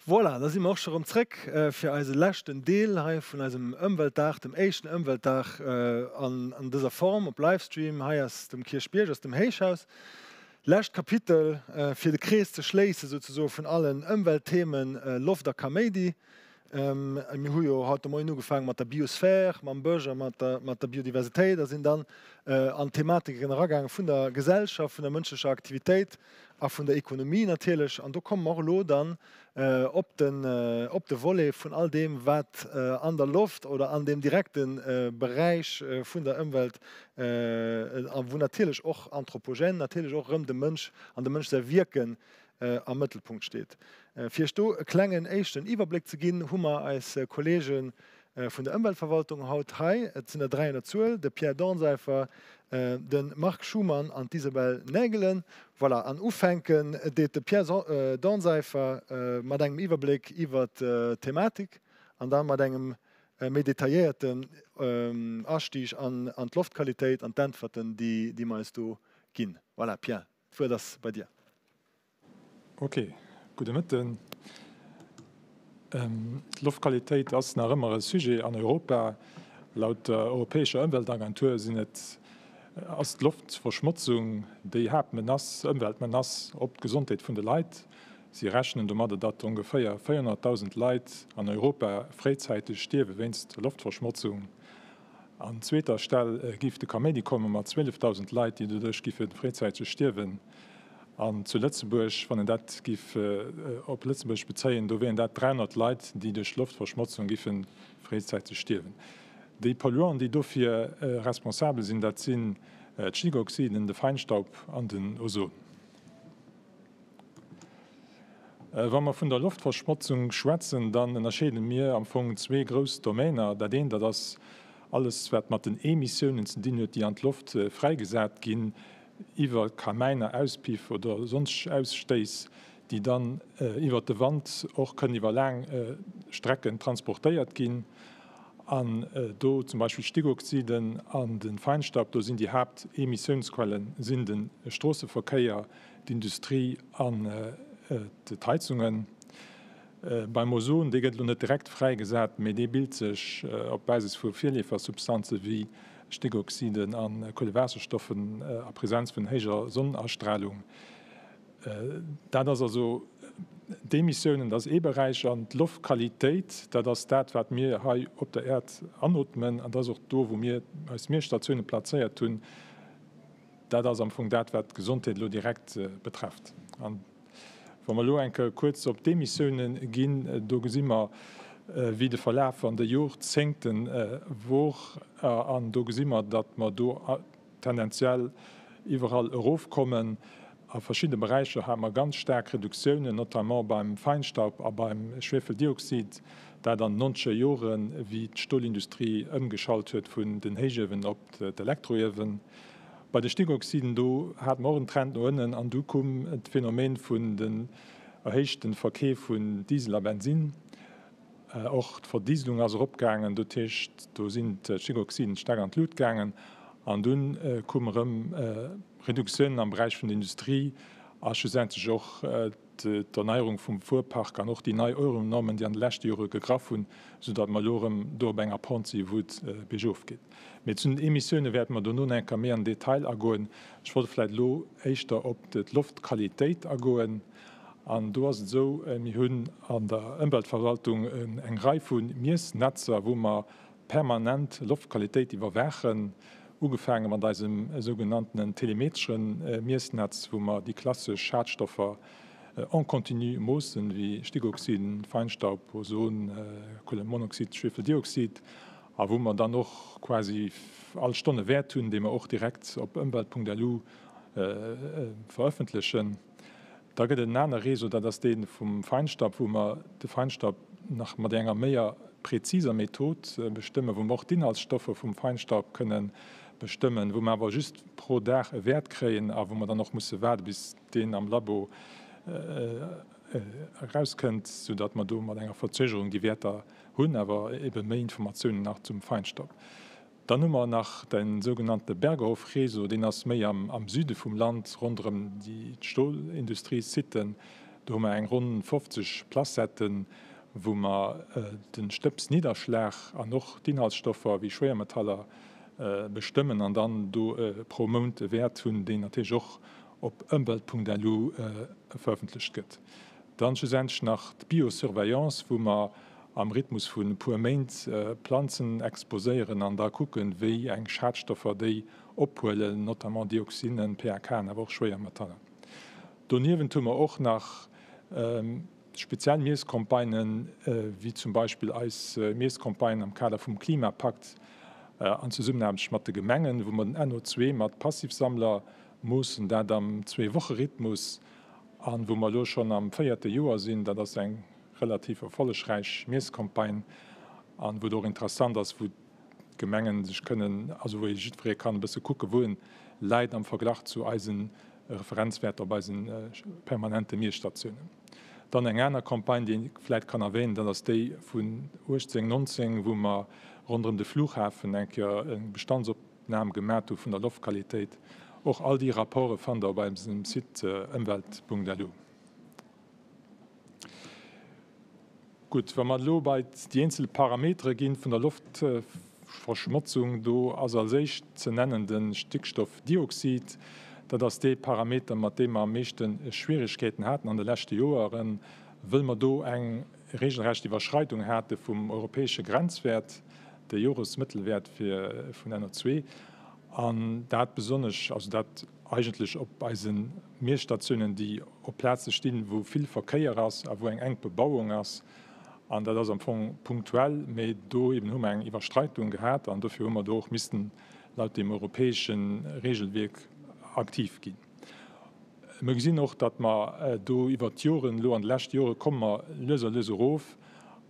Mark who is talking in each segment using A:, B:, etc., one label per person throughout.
A: Voilà, da si mer och scho rëm zréck fir eise leschten Deel hei vun eisem Ëmweltdag, dem éischten Ëmweltdag an dëser Form op Livestream hei aus dem Kierchbierg, aus dem Héichhaus. Lescht Kapitel fir de Krees ze schléisse souzesoe vun allen Ëmweltthemen, Loft a Kaméidi. Mir hu jo haut de Moien ugefaange mat der Biosphär, mam Bësch a mat der Biodiversitéit a sinn dann an d'Thematiken eragaange vun der Gesellschaft, vun der mënschlecher Aktivitéit a vun der Ekonomie natierlech. An do komme mer och elo dann op de Volet vun all deem, wat an der Loft oder an deem direkte Beräich vun der Ëmwelt, a wou natierlech och anthropogène, natierlech och erëm de Mënsch an dem Mënsch säi Wierken am Mëttelpunkt steet. Fir Iech do e klengen éischten Iwwerbléck ze ginn, hu mer eis Kollege vun der Ëmweltverwaltung haut hei. Et sinn der 3 un der Zuel, de Pierre Dornseifer, de Marc Schumann an d'Isabelle Naegelen. Voilà, an ufänken deet de Pierre Dornseifer mat engem Iwwerbléck iwwert d'Thematik an da mat engem méi detailléierten Astieg an d'Loftqualitéit an d'Äntwerten, déi mer eis do ginn. Voilà, Pierre. D'Wuert ass bei dir.
B: Ok, gudde Mëtten. D'Loftqualitéit ass nach ëmmer e Sujet an Europa. Laut der europäescher Ëmweltagentur sinn et ass d'Loftverschmotzung déi Haaptmenace, Ëmweltmenace op d'Gesondheet vun de Leit. Si rechnen domadder, datt ongeféier 400.000 Leit an Europa fréizäiteg stierwe wéinst Loftverschmotzung. An zweeter Stell géif de Kaméidi komme mat 12.000 Leit, déi doduerch giffe fréizäiteg stierwen. An zu Lëtzebuerg, wann een dat giff op Lëtzebuerg bezéien, do wieren dat 300 Leit, déi duerch Loftverschmotzung giffe fréizäiteg stierwen. Déi Polluanten, déi dofir responsabel sinn, dat sinn d'Stickoxiden, de Feinstaub an den Ozon. Wa mer vun der Loftverschmotzung schwätzen, dann ënnerscheede mir am Fong zwee grouss Domäner. Dat eent, dat ass alles, wat mat den Emissiounen ze dinn huet, déi an d'Loft fräigesat ginn iwwer Kamäiner, Auspiff oder sonsteg Ausstéiss, déi dann iwwer de Wand och kënnen iwwer laang Strecken transportéiert ginn. An do zum Beispill d'Stickoxiden an de Feinstaub, do sinn déi Haaptemissiounsquellen sinn de Stroosseverkéier, d'Industrie an d'Heizungen. Beim Ozon, dee gëtt elo net direkt fräigesat, mee dee bilt sech op Basis vu Virleefersubstanze wéi Stickoxiden a Kuelewaasserstoffen a Presenz vun héijer Sonnenastralung. Dat ass also d'Emissiounen, dat ass ee Beräich. An d'Loftqualitéit, dat ass dat, wat mir hei op der Äerd anootmen. An dat ass och do, wou mir eis Miesstatioune plazéiert hunn. Dat ass am Fong dat, wat d'Gesondheet elo direkt betrefft. An wa mer elo eng Kéier kuerz op d'Emissiounen ginn, do gesi mer, wéi de Verlaf an de Jorzéngte wor. An do gesi mer, datt mer do tendenziell iwwerall erofkommen. A verschiddene Beräicher hate mer ganz staark Reduktiounen, notamment beim Feinstaub a beim Schwefeldioxid, dat an den nonzeger Joren, wéi d'Stolindustrie ëmgeschalt huet vun den Héichuewen op d'Elektroiewen. Bei de Stickoxiden, do hate mer och en Trend no ënnen an du koum d'Phänomen vun den erhéichten Verkeef vun Diesel a Bensinn. Och d'Verdieselung ass eropgaangen, dat heescht do sinn d'Stickoxiden staark an d'Lut gaangen. An dunn koum erëm Reduktiounen am Beräich vun der Industrie a schlussendlech och d'Erneierung vum Fuerpark an och déi nei Euronormen, déi an de leschte Jore gegraff hunn, soudatt mer elo erëm do op enger Pente si wou et biergof geet. Mee zu den Emissioune wäerte mer dono nach eng Kéier méi an den Detail agoen. Ech wollt vläicht elo éischter op d'Loftqualitéit agoen. An do ass et esou, mir hunn an der Ëmweltverwaltung eng Rei vu Miessnetzer, wou mer permanent Loftqualitéit iwwerwaachen, ugefaange mat eisem sougenanntenen telemetresche Miessnetz, wou mer déi klassesch Schadstoffer en continu moossen, wéi Stickoxiden, Feinstaub, Ozon, Kuelemonoxid, Schwefeldioxid, a wou mer dann och quasi all Stonn e Wäert hunn, dee mer och direkt op ëmwelt.lu verëffentlechen. Da gëtt et en aner Réseau, dat ass dee vum Feinstaub, wou mer de Feinstaub nach mat enger méier präziser Method bestëmmen, wou mer och d'Inhaltsstoffer vum Feinstaub kënnen bestëmmen, wou mer awer just pro Dag e Wäert kréien a wou mer dann och musse waarde bis deen am Labo erauskënnt, soudatt mer do mat enger Verzögerung déi Wäerter hunn, awer ebe méi Informatiounen nach zum Feinstaub. Dann hu mer nach de sougenannte Berghof-Réseau, deen ass méi am Süde vum Land, ronderëm déi d'Stolindustrie-Siten. Do hu mer eng ronn 50 Placetten, wou mer de Stëbsnidderschlag an och d'Inhaltsstoffer wéi Schwéiermetaller bestëmmen an dann do pro Mount e Wäert hunn, deen natierlech och op ëmwelt.lu verëffentlecht gëtt. Dann schlussendlech nach d'Biosurveillance, wou mer am Rhythmus vun e puer Méint Planzen exposéieren an da kucken, wéi eng Schadstoffer déi ophuelen, notamment Dioxinen, PAKen, awer och Schwéiermetaller. Doniewent hu mer och nach speziell Miesscampagnen, wéi zum Beispill eis Miesscampagne am Kader vum Klimapakt an Zesummenaarbecht mat de Gemengen, wou mer den NO2 mat Passivsammler moossen, dat am Zwee-Woche-Rhythmus, an wou mer elo schonn am véierte Joer sinn. Dat ass eng relativ erfollegräich Miesscampagne an wou et och interessant ass, wou d'Gemengen sech kënnen, also wou ee jiddweree kann e bësse kucken, wou en läit am Verglach zu eisen Referenzwäerter op eise permanente Miesstatiounen. Dann eng aner Campagne, déi ee vläicht kann erwähnen, dat ass déi vun 18, 19, wou mer ronderëm de Flughafen eng Kéier eng Bestandsopnam gemat hu vun der Loftqualitéit. Och all déi Rapporte fannt Der op eisem Site ëmwelt.lu. Gutt, wa mer elo bei déi eenzel Parametere ginn vun der Loftverschmotzung, do ass als éischt ze nennen de Stickstoffdioxid. Dat ass dee Parameter, mat deem mer am meeschte Schwierigkeiten haten an de leschte Joeren, wëll mer do eng regelrecht Iwwerschreidung hate vum europäesche Grenzwäert, de Joresmëttelwäert vun NO2, an dat besonnesch, also dat eigentlech op eise Miesstatiounen, déi op Plaze stinn, wou vill Verkéier ass a wou eng enk Bebauung ass. An dat ass am Fong punktuell, mee do eben hu mer eng Iwwerstreitung gehat an dofir hu mer do och missten laut deem europäesche Regelwierk aktiv ginn. Mer gesinn och, datt mer do iwwert d'Joren, elo an de leschte Jore komme mer lues a lues erof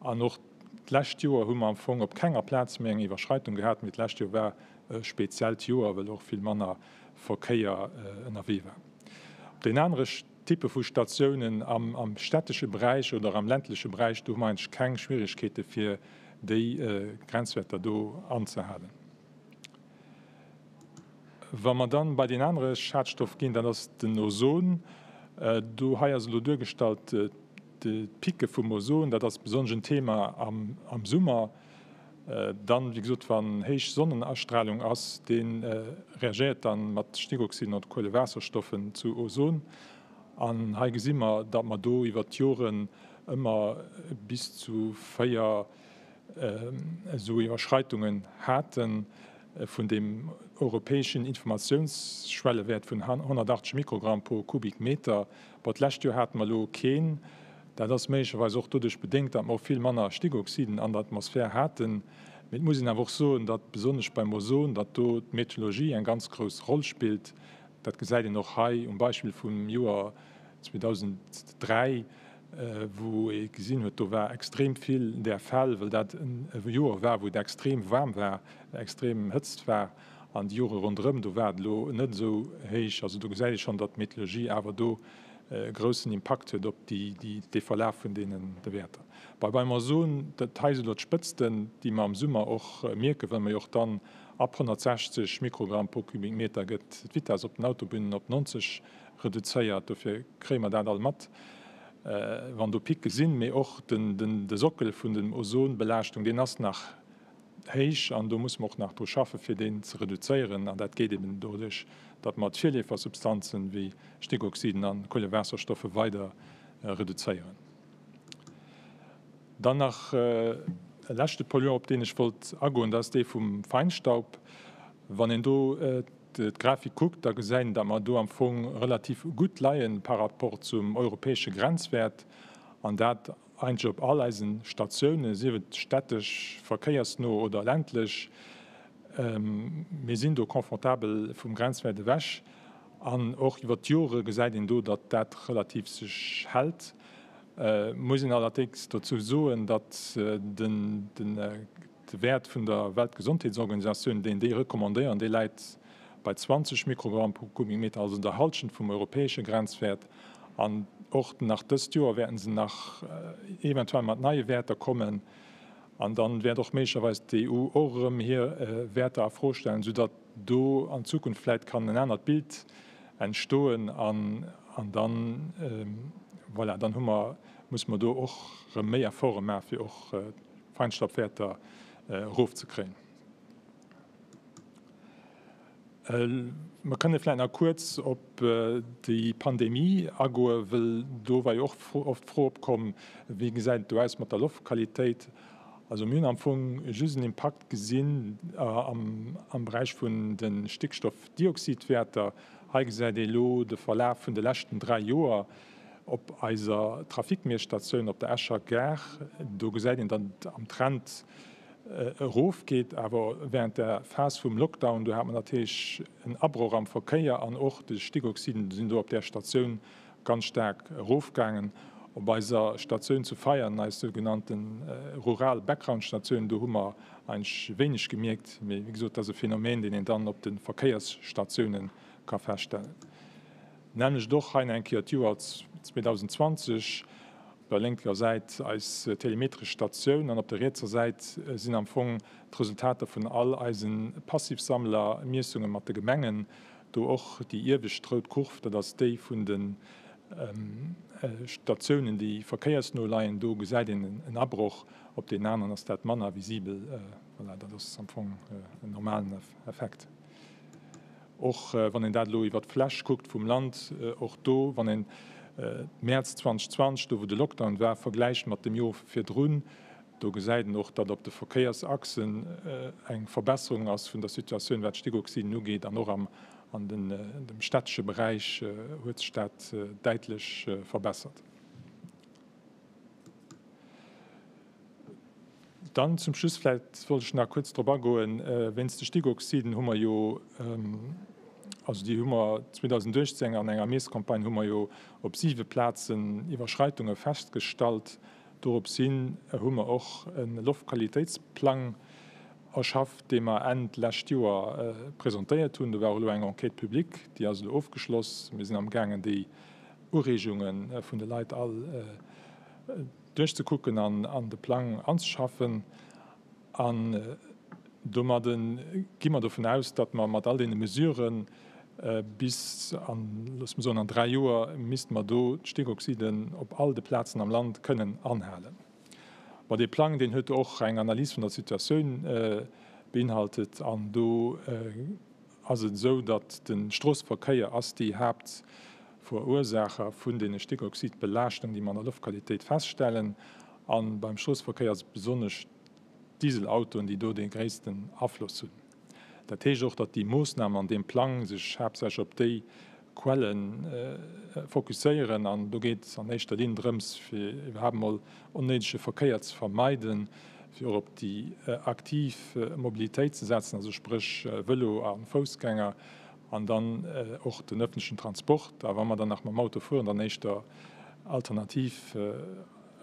B: an och d'lescht Joer hu mer am Fong op kenger Plaz méi eng Iwwerschreitung gehat, mee d'lescht Joer war e speziellt Joer, well och vill manner Verkéier ënnerwee war. Op den anere Typpe vu Statiounen am stättesche Beräich oder am ländleche Beräich, do hu mer eigentlech keng Schwierigkeete fir déi Grenzwäerter do anzehalen. Wa mer dann bei deen anere Schadstoff ginn, dat ass den Ozon. Do hei ass elo duergestallt d'Picke vum Ozon. Dat ass besonnesch en Thema am Summer. Dann, wéi gesot, wann héich Sonnenastrahlung ass, dee reagéiert dann mat Stickoxiden oder Kuelewaasserstoffen zu Ozon. An hei gesi mer, datt mer do iwwert d'Joren ëmmer bis zu 4 esou Iwwerschreitungen hate vun deem europäeschen Informatiounsschwellewäert vun 180 Mikrogramm pro Kubikmeter. Bon, d'lescht Joer hate mer elo keen. Dat ass méiglecherweis och doduerch bedéngt, datt mer och vill manner Stickoxiden an der Atmosphär haten. Mee et muss een awer och soen, datt besonnesch beim Ozon, datt do d'Meteorologie eng ganz grouss Roll spillt. Dat gesäit een och hei um Beispill vum Joer 2003, wou ee gesinn huet, do war extrem vill där Fäll, well dat e Joer war, wou et extrem waarm war, extrem Hëtzt war. An déi Jore ronderëm, do war et elo net esou héich. Also do gesäit ee schonn, datt d'Meteorologie awer do e groussen Impakt huet op dee Verlaf vun deene Wäerter. Bei beim Ozon, dat hei si elo d'Spëtzten, déi mer am Summer och mierken, well mer jo och dann ab 160 Mikrogramm pro Kubikmeter gëtt d'Vitess op den Autobunnen op 90 reduzéiert. Dofir kréie mer dat all mat, wann do Picke sinn. Mee och de Sockel vun dem Ozonbelaaschtung, deen ass nach héich an do musse mer och nach dru schaffe fir deen ze reduzéieren an dat geet eben doduerch, datt mer d'Virleefersubstanzen wéi Stickoxiden a Kuelewaasserstoffe weider reduzéieren. Dann nach e leschte Polluant op deen ech wollt agoen, dat ass dee vum Feinstaub. Wann een do d'Grafik kuckt, da gesäit een, datt mer do am Fong relativ gutt leie par rapport zum europäesche Grenzwäert an dat Eigentlech op all eisen Statiounen, sief et städtesch, verkéiersno oder ländlech. Mir sinn do confortabel vum Grenzwäert ewech an och iwwer d'Jore gesäit een do, datt dat relativ sech hält. Muss een allerdéngs dozou soen, datt den De Wäert vun der Weltgesondheetsorganisatioun, deen déi recommandéieren, dee läit bei 20 Mikrogramm pro Kubikmeter, also der Hallschent vum europäesche Grenzwäert. An och nach dëst Joer wäerten se nach eventuell mat neie Wäerter kommen. An dann wäert och méiglecherweis d'EU och erëm hir Wäerter a Fro stellen, soudatt do an Zukunft vläicht kann en anert Bild entstoen. An dann. Voilà, dann hu mer, musse mer do och erëm méi Efforte maachen, fir och d'Feinstaubwäerter erofzekréien. Mer kënne vläicht nach kuerz op déi Pandemie agoen, well do war jo och oft d'Fro opkomm, Wéi gesäit et do aus mat der Loftqualitéit? Also mir hunn am Fong just en Impakt gesinn am Beräich vun de Stickstoffdioxidwäerter. Hei gesäit ee elo de Verlaf vun de leschten 3 Joer op eiser Trafikmiesstatioun op der Escher Gare. Do gesäit een, datt et am Trend erofgeet, awer während der Phas vum Lockdown, do hat mer natierlech en Abroch am Verkéier an och de Stickoxiden sinn do op där Statioun ganz staark erofgaangen. Op eiser Statioun zu Veianen, eis sougenannte rural Background-Statioun, do hu mer eigentlech wéineg gemierkt, mee wéi gesot, dat ass e Phänomen, deen een dann op de Verkéiersstatioune ka feststellen. Nämmlecht och hei eng Kéier d'Joer 2020. Op der lénker Säit eis telemetresch Statioun an op der rietser Säit sinn am Fong d'Resultater vun all eise Passivsammlermiessunge mat de Gemengen. Do och déi iewescht rout Kurv, dat ass déi vun de Statiounen, déi verkéiersno leien. Do gesäit een en Abroch, op deenen aneren ass dat manner visibel. Voilà, dat ass am Fong en normalen Effekt. Och wann een dat elo iwwer d'Fläch kuckt vum Land, och do, wann een Mäerz 2020, do wou de Lockdown war, vergläicht mat dem Joer virdrun, do gesäit een och, datt op de Verkéiersachsen eng Verbesserung ass vun der Situatioun, wat d'Stickoxiden ugeet, an och an dem stättesche Beräich huet sech dat däitlech verbessert. Dann zum Schluss vläicht wollt ech nach kuerz drop agoen, wéinst de Stickoxiden hu mer jo, also déi hu mer 2018 an enger Miesscampagne hu mer jo op siwe Plazen Iwwerschreitunge festgestallt. Dorops hin hu mer och e Loftqualitéitsplang erschafft, dee mer Enn d'lescht Joer presentéiert hunn. Do war och elo eng Enquête publique, déi ass elo ofgeschloss. Mir sinn amgaangen déi Ureegunge vun de Leit all duerchzekucken an an de Plang anzeschaffen. An domadde gi mer dovun aus, datt mer mat all deene Mesuren bis an, loosse mer soen, an 3 Joer misste mer do d'Stickoxiden op all de Plazen am Land kënnen anhalen. Bon, dee Plang, deen huet och eng Analys vun der Situatioun beinhaltet an do ass et esou, datt de Stroosseverkéier ass déi Haaptverursaacher vun deene Stickoxidbelaaschtung, déi mer an der Loftqualitéit feststellen. A beim Stroosseverkéier ass et besonnesch d'Dieselautoen, déi do dee gréissten Afloss hunn. Dat heescht och, datt déi Moossnamen an deem Plang sech haaptsächlech op déi Quelle fokusséieren. An do geet et an éischter Linn drëms, fir iwwerhaapt emol onnéidege Verkéier ze vermeiden, fir och op déi aktiv Mobilitéit ze setzen, also spréch Vëlo a Foussgänger an dann och den ëffentlechen Transport. A wa mer dann nach mam Auto fueren, dann éischter alternativ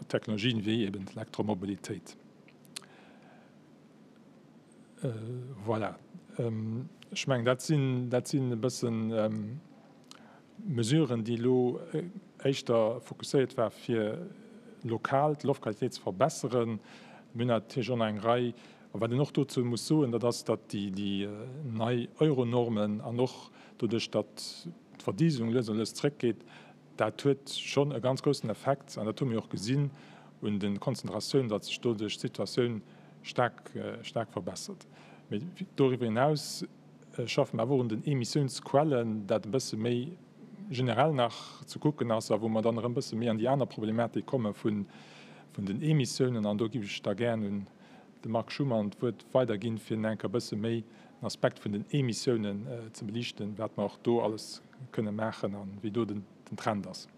B: Technologien, wéi eben d'Elektromobilitéit. Voilà. Ech mengen, dat sinn, dat sinn e bëssen Mesuren, déi elo éischter fokusséiert war, fir lokal d'Loftqualitéit ze verbesseren. Mir hunn natierlech och nach eng Rei, a wat een och dozou muss soen, dat ass, datt déi, déi nei Euronormen an och doduerch, datt d'Verdieselung lues a lues zrëckgeet, Dat huet schonn e ganz groussen Effekt, an dat hu mir och gesinn un de Konzentratiounen, datt sech doduerch d'Situatioun staark, staark verbessert. Mee doriwwer hinaus schaffe mir awer och un den Emissiounsquellen, dat e bësse méi generell nach ze kucken ass a wou mer dann erëm e bësse méi an déi aner Problematik komme vun den Emissiounen. An do géif ech da gären un de Marc Schuman d'Wuert weiderginn, fir nach eng Kéier e bësse méi den Aspekt vun den Emissiounen ze beliichten, wat mer och do alles kënne maachen a wéi do den Trend ass.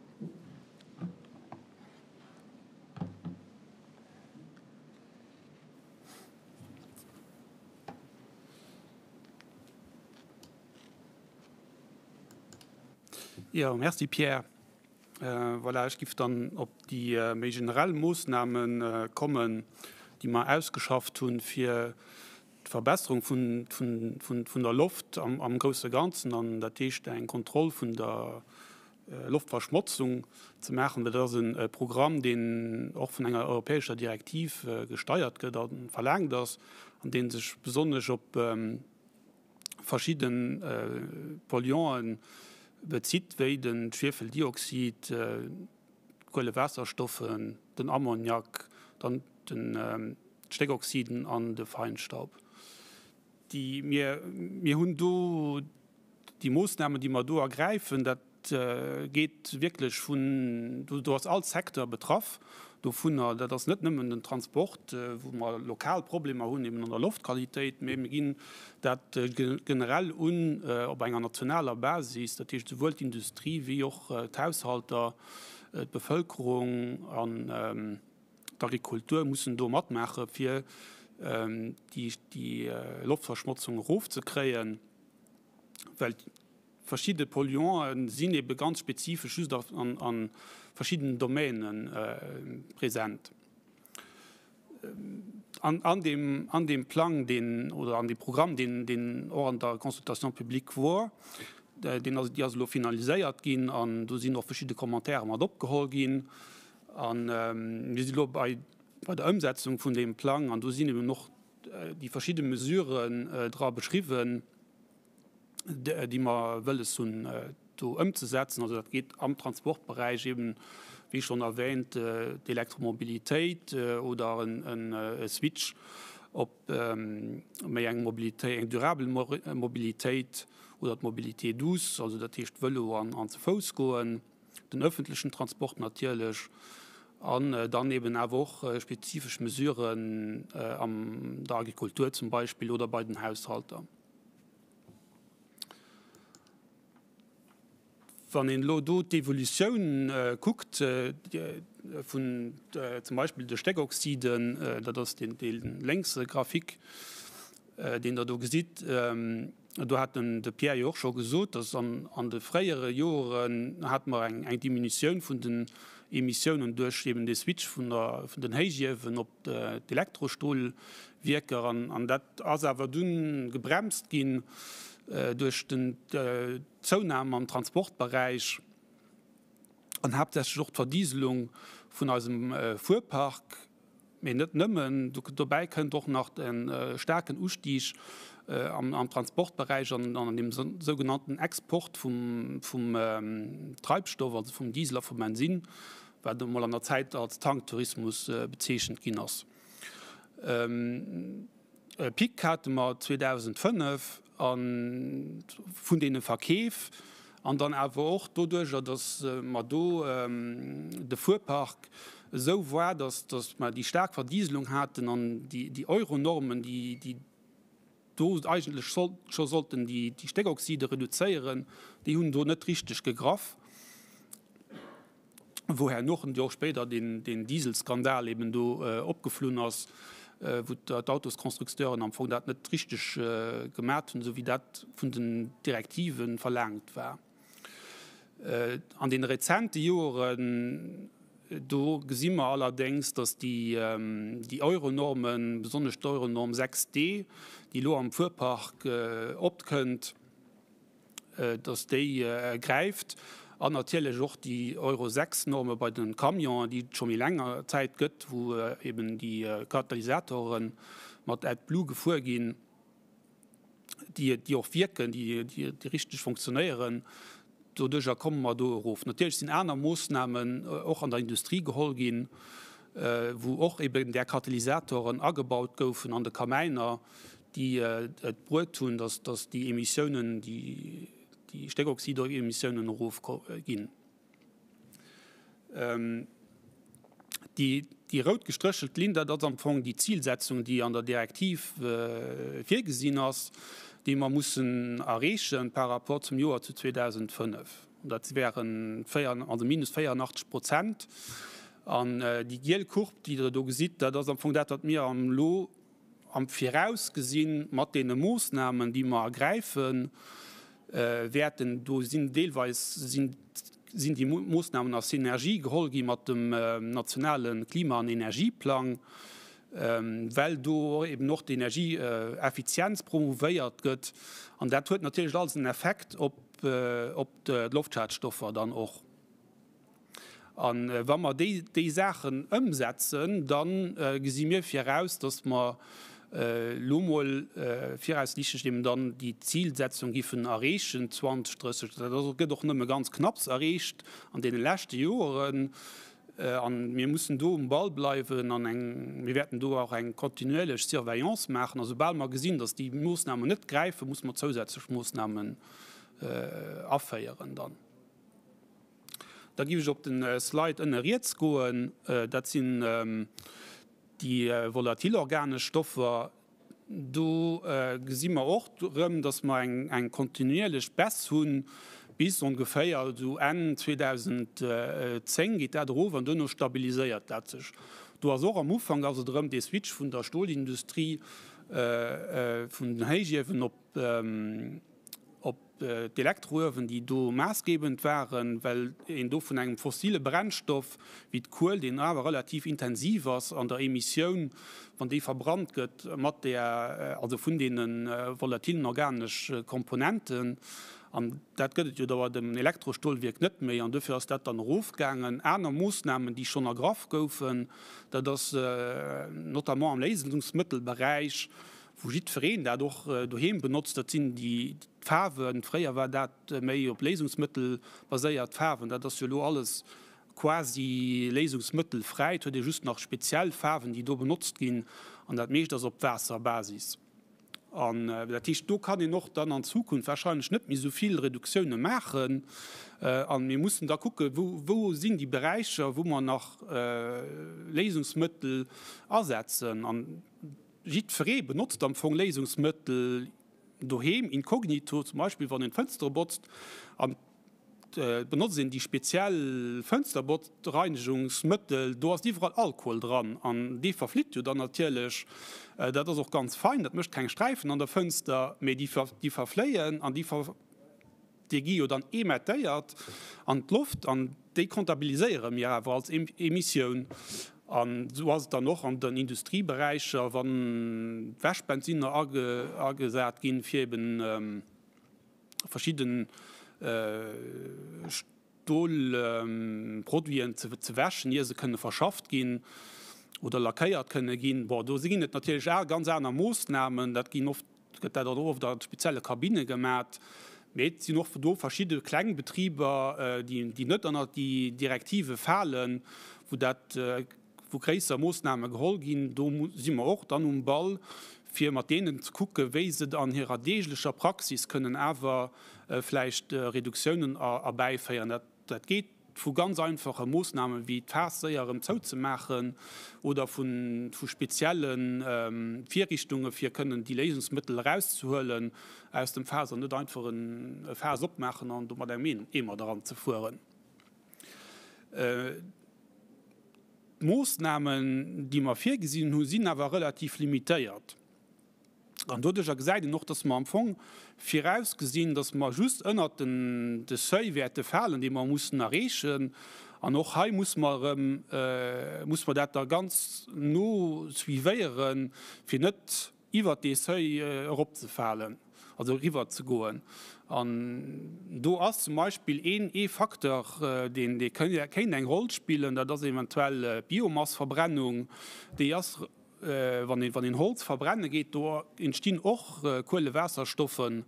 C: Jo, merci Pierre. Voilà, ech giff dann op déi méi generell Moossname kommen, déi mer ausgeschafft hunn, fir d'Verbesserung vun der Loft am grousse Ganzen, an dat heescht eng Kontroll vun der Loftverschmotzung ze maachen. Dat ass e Programm, deen och vun enger europäescher Direktiv gesteiert gëtt a verlaangt ass, an dee sech besonnesch op verschidde Polluanten bezitt, wéi de Schwiefeldioxid. d'Kuelewaasserstoffen, den Ammoniak, dann d'Stéckoxiden an de Feinstaub. Déi mir, mir hunn do déi Moossnamen, déi mer do ergräifen, dat geet wierklech vun, do ass all Secteur betraff dovunner. Dat ass net nëmmen den Transport, wou mer lokal Problemer hunn eben an der Loftqualitéit, mee mir ginn dat generell un op enger nationaler Basis, dat heescht souwuel d'Industrie wéi och d'Haushalter, d'Bevëlkerung an d'Agrikultur mussen do matmaache fir déi Loftverschmotzung erofzekréien, well verschidde Polluanten sinn ebe ganz spezifesch just a verschiddenen Domäne present. An deem, an deem Plang, deen, oder an deem Programm, deen, deen och an der Consultation publique wor, deen ass, déi ass elo finaliséiert ginn an do sinn och verschidde Commentaire mat opgeholl ginn. A mir si lo bei, bei der Ëmsetzung vun deem Plang an do sinn eben och déi verschidde Mesuren dra beschriwwen, déi mer wëlles hunn do ëmzesetzen. Also dat geet am Transportberäich eben, wéi schonn erwähnt, d'Elektromobilitéit oder e Switch op méi eng Mobilitéit, eng durabel Mobilitéit oder d'Mobilité douce, also dat heescht Vëlo an ze Fouss goen, den öffentlechen Transport natierlech an dann eben awer och spezifesch Mesuren an der Agrikultur zum Beispill oder bei den Haushalter. Wann een elo do d'Evolutioun kuckt vun zum Beispill de Stéckoxiden, dat ass deen lénkse Graphique, deen Der do gesitt, do hat de Pierre jo och scho gesot, dass an de fréiere Joren hate mer eng Diminutioun vun den Emissiounen duerch eben dee Switch vun den Héichiewen op d'Elektrostolwierker an dat ass awer dunn gebremst ginn duerch d'Zounam am Transportberäich an haaptsächlech och d'Verdieselung vun eisem Fuerpark, mee net nëmmen. Dobäi kënnt och nach de staarken Ustieg am Transportberäich an an dem sougenannten Export vum Treibstoff, also vum Diesel a vum Bensinn, wat emol an der Zäit als Tanktourismus bezeechent ginn ass. E Pic hate mer 2005 a vun deene Verkeef an dann awer och doduerjer, datt mer do de Fuerpark esou war, datt mer déi staark Verdieselung haten an déi Euronormen, déi do eigentlech scho sollten déi Stéckoxide reduzéieren, déi hunn do net richteg gegraff, wou herno jo och spéider deen Dieselskandal eben do opgeflunn ass, wou d'Autosconstructeuren am Fong dat net richteg gemat hunn, esou wéi dat vun den Direktive verlaangt war. An deene rezente Joren, do gesi mer allerdéngs, datt déi Euronormen, besonnesch d'Euronorm 6d, déi elo am Fuerpark opkënnt, datt déi gräift an natierlech och déi Euro 6 Norme bei de Camionen, déi et scho méi länger Zäit gëtt, wou eben déi Katalysatore mat AdBlue gefuer ginn. déi och wierken, déi richteg funktionéieren. Doduerjer komme mer do erof. Natierlech sinn aner Moossnamen och an der Industrie geholl ginn, wou och eben där Katalysatoren agebaut goufen an de Kamäiner, déi et bruet hunn, datt déi Emissiounen, déi Stéckoxidemissiounen erofginn. Déi rout gestréchelt Linn, dat ass am Fong déi Zilsetzung, déi an der Direktiv virgesinn ass, déi mer mussen erreeche par rapport zum Joer zu 2005. Dat wären also minus 84 Prozent. An déi giel Courbe, déi Der do gesitt, dat ass am Fong dat, wat mir elo am Viraus gesinn, mat deene Moossnamen, déi mer ergräifen wäerten, do sinn deelweis sinn déi Moossnamen a Synergie geholl gi mat dem nationale Klima an Energieplang, well do eben och d'Energieeffizienz promouvéiert gëtt. An dat huet natierlech alles en Effekt op d'Loftschadstoffer dann och. A wa mer déi Saachen ëmsetzen, da gesi mir viraus, datt mer elo mol viraussiichtlech eben dann déi Zilsetzung giffen erreechen 2030. Dat gëtt och nëmme ganz knapps erreecht an deene leschte Joeren. A mir mussen do um Ball bleiwen an eng, mir wäerten do och eng kontinuierlech Surveillance maachen. A soubal mer gesinn, datt déi Moossnamen net gräifen, musse mer zousätzlech Moossnamen aféieren dann. Da géif ech op de Slide ënne riets goen. Dat sinn déi volatil organesch Stoffer. Do gesi mer och erëm, dass mer eng kontinuierlech Baisse hunn, bis ongeféier esou Enn 2010 geet dat erof an duerno stabiliséiert dat sech. Do ass och am Ufank ass et erëm dee Switch vun der Stolindustrie, vun den Héichiewen op op d'Elektrouewen, déi do maassgebend waren, well een do vun engem fossile Brennstoff wéi d'Kuel, deen awer relativ intensiv ass an der Emissioun, wann déi verbrannt gëtt mat där, also vun deene volatilen organesch Komponenten, an dat gëtt et jo da bei dem Elektrostolwierk net méi, an dofir ass dat dann erofgaangen. Aner Moossnamen, déi schonn ergraff goufen, dat ass notamment am Léisungsmëttelberäich, wou jiddwereen dat och doheem benotzt, dat sinn déi Faarwen. Fréier war dat méi op Léisungsmëttel baséiert Faarwen, dat ass jo elo alles quasi léisungsmëttelfräi. Et huet ee just nach speziell Faarwen, déi do benotzt ginn, an dat meescht ass op Waasserbasis. An dat heescht, do kann een och dann an Zukunft wahrscheinlech net méi esou vill Reduktioune maachen. A mir mussen da kucken, wou, wou sinn déi Beräicher, wou mer nach Léisungsmëttel asetzen. An Jiddweree benotzt am Fong Léisungsmëttel doheem, inkognito, zum Beispill wann een d'Fënstere botzt an et benotzt een déi speziell Fënsterbotzreinigungsmëttel, do ass iwwerall Alkohol dran an dee verflitt jo dann natierlech. Dat ass och ganz fein, dat mécht keng Sträifen an der Fënster, mee déi verfléien an déi. Déi gi jo dann emettéiert an d'Loft an déi comptabiliséiere mir awer als Emissioun. An esou ass et dann och an den Industrieberäicher, wann Wäschbenzinner agesat ginn, fir eben verschidde Stolproduiten ze wäschen, ier se kënne verschafft ginn oder lackéiert kënne ginn. Bon, do ginn et natierlech ganz aner Moossnamen. Dat ginn oft gëtt dat och oft a spezielle Kabinne gemat, mee et sinn och do verschidde kleng Betriber, déi net ënnert déi Direktive falen, wou dat, wou gréisser Moossname geholl ginn. Do si mer och dann um Ball, fir mat deenen ze kucken, wéi se an hirer deeglecher Praxis kënnen awer vläicht Reduktiounen erbäiféieren. Dat geet vu ganz einfache Moossname wéi d'Faass séier erëm zouzemaachen oder vu spezielle Virrichtunge fir kënnen déi Léisungsmëttel erauszehuelen aus dem Faass an net einfach e Faass opmaachen an do mat engem Eemer dran ze fueren. D'Moossnamen, déi mer virgesinn hu sinn awer relativ limitéiert. An doduercher gesäit een och, dass mer am Fong virausgesinn, dass mer just ënnert de Seuil wäerte falen, dee mer mussen erreechen. An och hei muss mer erëm, muss mer dat da ganz no suivéieren, fir net iwwert dee Seuil eropzefalen, also eriwwerzegoen. An do ass zum Beispill een, ee Facteur, deen, dee kéint eng Roll spillen, dat ass eventuell d'Biomassverbrennung. Déi ass Wann een, wann een Holz verbrenne geet, do entstinn och Kuelewaasserstoffe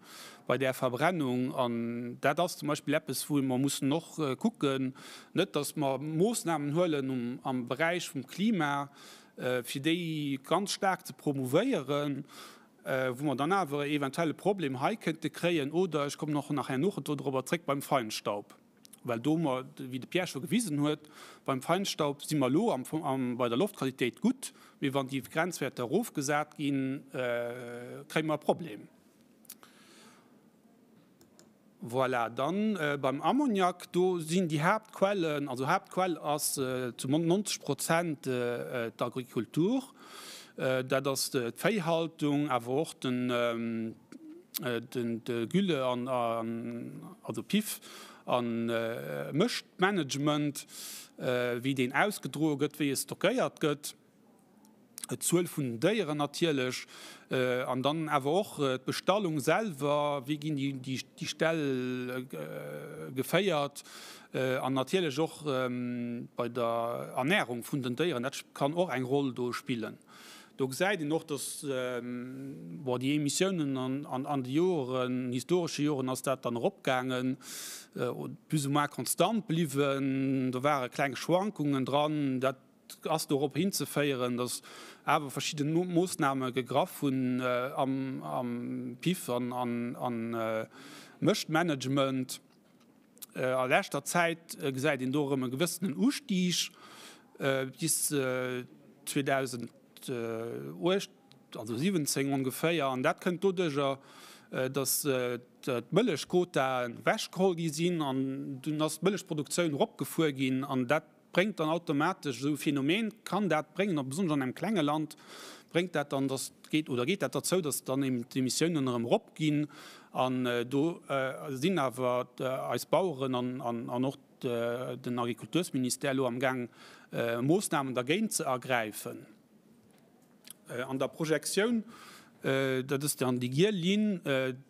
C: bei där Verbrennung. An dat ass zum Beispill eppes, wou mer mussen och kucken, net datt mer Moossnamen huelen um, am Beräich vum Klima, fir déi ganz staark ze promouvéieren, wou mer dann awer eventuell e Problem hei kënnte kréien. Oder, ech kommen och nach herno dorobber zréck, beim Feinstaub. Well do mer, wéi de Pierre scho gewisen huet, beim Feinstaub si mer elo am, bei der Loftqualitéit gutt, mee wann déi Grenzwäerter erofgesat ginn, kréie mer e Problem. Voilà, dann beim Ammoniak, do sinn déi Haaptquellen, also Haaptquell ass zu 90 Prozent d'Agrikultur, dat ass d'Véihaltung, awer och den, de Gülle an also Piff a Mëschtmanagement, wéi deen ausgedroe gëtt, wéi e stockéiert gëtt, d'Zuel vun den Déieren natierlech an dann awer och d'Bestallung selwer, wéi ginn déi Ställ geféiert an natierlech och bei der Ernärung vun den Déieren, dat kann och eng Roll do spillen. Do gesäit een och, dass, bon, déi Emissiounen an de Joren, historesche Joren ass dat dann eropgaangen, plus ou moins konstant bliwwen. Do ware kleng Schwankungen dran. Dat ass dorop hinzeféieren, dass awer verschidde Moossname gegraff hunn am PIF an am Mëschtmanagement. A leschter Zäit gesäit een do erëm e gewëssenen Ustieg bis 2008, also 17 ongeféier. An dat kënnt doduerjer, datt d'Mëllechquotaen ewechgeholl gi sinn an dunn ass d'Mëllechproduktioun eropgefuer ginn an dat bréngt dann automatesch, esou e Phänomen kann dat bréngen, a besonnesch an engem klenge Land bréngt dat dann, dass geet oder geet dat derzou, dass dann eben d'Emissiounen erëm eropginn. An do sinn awer eis Baueren an och den Agrikultursministère elo amgaang Moossnamen dergéint ze ergräifen. An der Projektioun, dat ass dann déi giel Linn,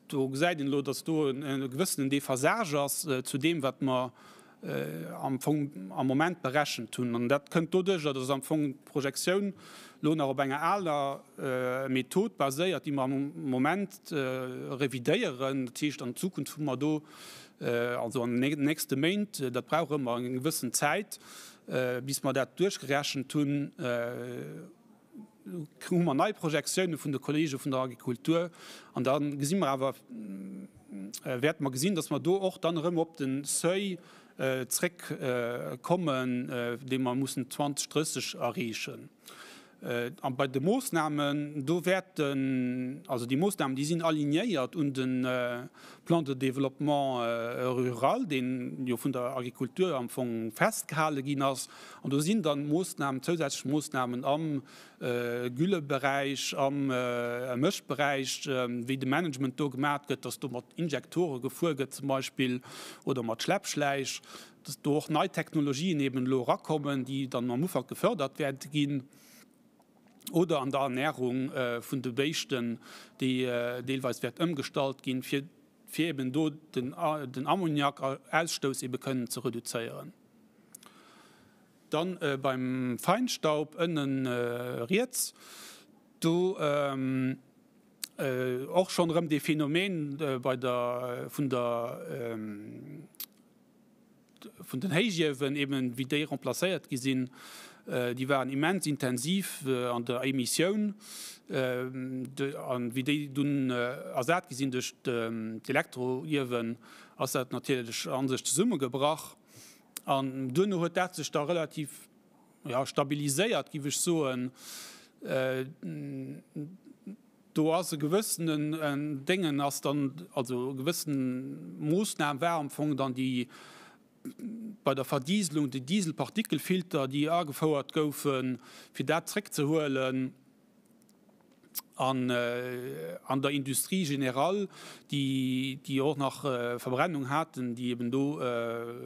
C: do gesäit een elo, dass do e gewëssenen Déphasage ass zu deem, wat mer am Fong am Moment berechent hunn. An dat kënnt doduerjer, dass am Fong d'Projektioun elo nach op enger aler Method baséiert, déi mer am Moment revidéieren. Dat heescht, an Zukunft hu mer do, also an den nächste Méint, dat brauch ëmmer eng gewëssen Zäit, bis mer dat duerchgerechent hunn, hu mer nei Projektioune vun de Kollege vun der Agrikultur an da gesi mer awer, wäerte mer gesinn, datt mer do och dann erëm op de Seuil zréckkommen, dee mer mussen 2030 erreechen. A bei de Moossnamen, do wäerten, also déi Moossnamen, déi sinn alignéiert un de Plan de développement rural, dee jo vun der Agrikultur am Fong festgehale ginn ass. An do sinn dann Moossnamen, zousätzlech Moossnamen am Gülleberäich, am Mëschtberäich, wéi de Management do gemaat gëtt, dass do mat Injektore gefuer gëtt zum Beispill oder mat Schleppschläich, dass do och nei Technologien eben elo erakommen, déi dann am Ufank gefördert wäerte ginn, oder an der Ernährung vun de Béischten, déi deelweis wäert ëmgestallt ginn, fir eben do den Ammoniakausstouss ebe kënnen ze reduzéieren. Dann beim Feinstaub ënnen riets, do och schonn erëm dee Phänomen bei der, vun der, vun den Héichiewen eben, wéi déi remplacéiert gi sinn, déi waren immens intensiv an der Emissioun, an wéi déi dunn ersat gi sinn duerch d'Elektroiewen, ass dat natierlech a sech zesummegebrach. An duerno huet dat sech da relativ, jo, stabiliséiert, géif ech soen. Do ass e gewëssenen Déngen ass dann, also e gewëssen Moossnam war am Fong dann déi bei der Verdieselung, déi Dieselpartikelfilter, déi agefouert goufen, fir dat zréckzehuelen. An an der Industrie générale, déi, déi och nach Verbrennung haten, déi eben do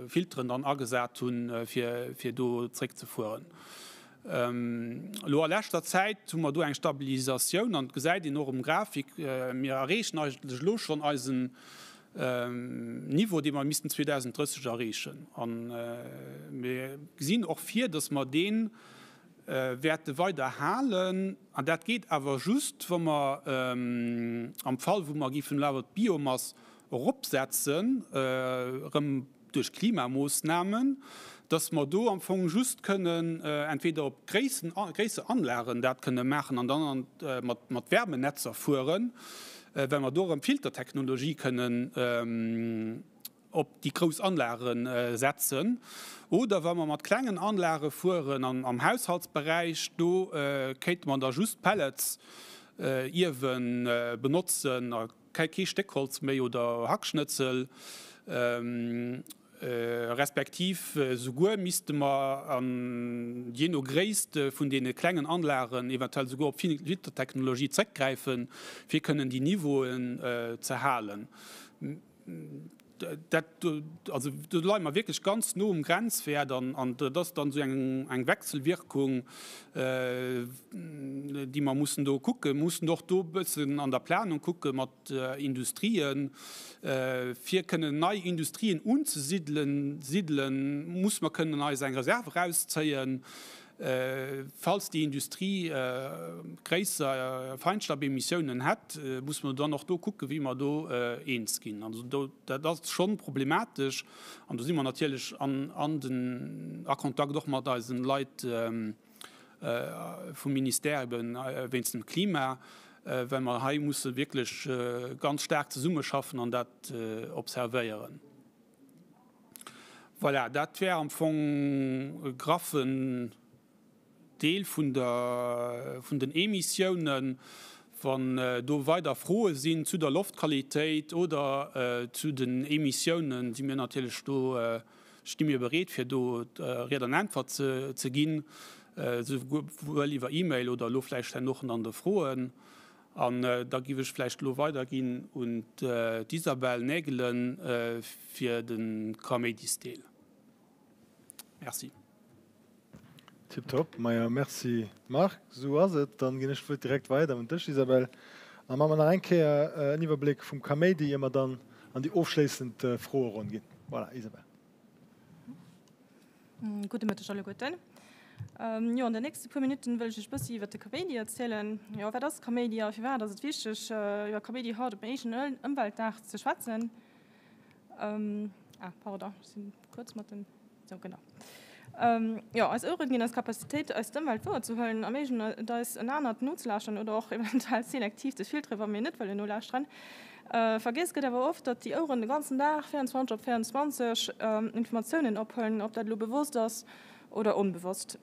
C: Filteren dann agesat hunn, fir, fir do zréckzefueren. Elo a leschter Zäit hu mer do eng Stabilisatioun an et gesäit een och um Grafik, mir erreechen eigentlech elo schonn eisen Niveau, dee mer missten 2030 erreechen. A mir gesinn och vir, dass mer dee wäerte weider halen. An dat geet awer just, wa mer am Fall, wou mer géifen elo awer d'Biomass eropsetzen, erëm duerch Klimamoossnamen, dass mer do am Fong just kënnen entweder op gréisser Anlagen dat kënne maachen an dann mat Wärmenetzer fueren, well mer do erëm Filtertechnologie kënnen op déi grouss Anlage setzen, oder wa mer mat klengen Anlage fueren an am Haushaltsberäich, do kéinte mer da just Pellets-Iewen benotzen a kee Stéckholz méi oder Hackschnëtzel, respektiv souguer misste mer, jee no Gréisst vun deene klengen Anlagen, eventuell souguer op Filtertechnologie zréckgräifen, fir kënnen déi Niveauen ze halen. Dat, also do leie mer wierklech ganz no um Grenzwäert an dat ass dann esou eng Wechselwirkung, déi mer mussen do kucken. Mer mussen och do e bëssen an der Planung kucke mat Industrien, fir kënnen nei Industrien unzesidelen, sidelen, muss mer kënnen eis eng Reserve erauszéien. Falls déi Industrie gréisser Feinstaubemissiounen hätt, muss mer dann och do kucken, wéi mer do eens ginn. Also do, dat ass schonn problematesch an do si mer natierlech an, an den, a Kontakt och mat eisen Leit vum Ministère eben wéinst dem Klima, well mer hei musse wierklech ganz staark zesummeschaffen an dat observéieren. Voilà, dat wär am Fong e graffen Deel vun der, vun den Emissiounen. Wann do weider Froe sinn zu der Loftqualitéit oder zu den Emissiounen, si mir natierlech do, sti mir bereet, fir do Ried an Äntwert ze ginn, souwuel iwwer E-Mail oder elo vläicht herno och an de Froen. An da giff ech vläicht elo weiderginn un d'Isabelle Naegelen fir de Kaméidisdeel. Merci.
A: Tiptop. Maja, merci Marc. Esou ass et. Dann ginn ech d'Wuert direkt weider un dech Isabelle. A maache mer nach eng Kéier en Iwwerbléck vum Kaméidi, ier mer dann an déi ofschléissend Froeronn ginn. Voilà, Isabelle.
D: Gudde Mëtteg alleguerten. Jo, an den nächste puer Minutten wëll ech iech bëssi iwwert de Kaméidi erzielen. Jo, wat ass Kaméidi a firwat ass et wichteg, iwwer Kaméidi haut op dem éischten Ëmweltdag ze schwätzen? Ah, pardon, ech sinn kuerz mat den, sou, genau. Jo, eis Oueren ginn eis Capacitéit, eis d'Ëmwelt wouerzehuelen, erméiglechen et eis, en anert nozelauschteren oder och eventuell selektiv ze filteren, wa mir net wëllen nolauschteren. Vergiess gëtt awer oft, datt déi Oueren de ganzen Dag, 24 op 24, Informatiounen ophuelen, ob dat elo bewosst ass oder onbewosst.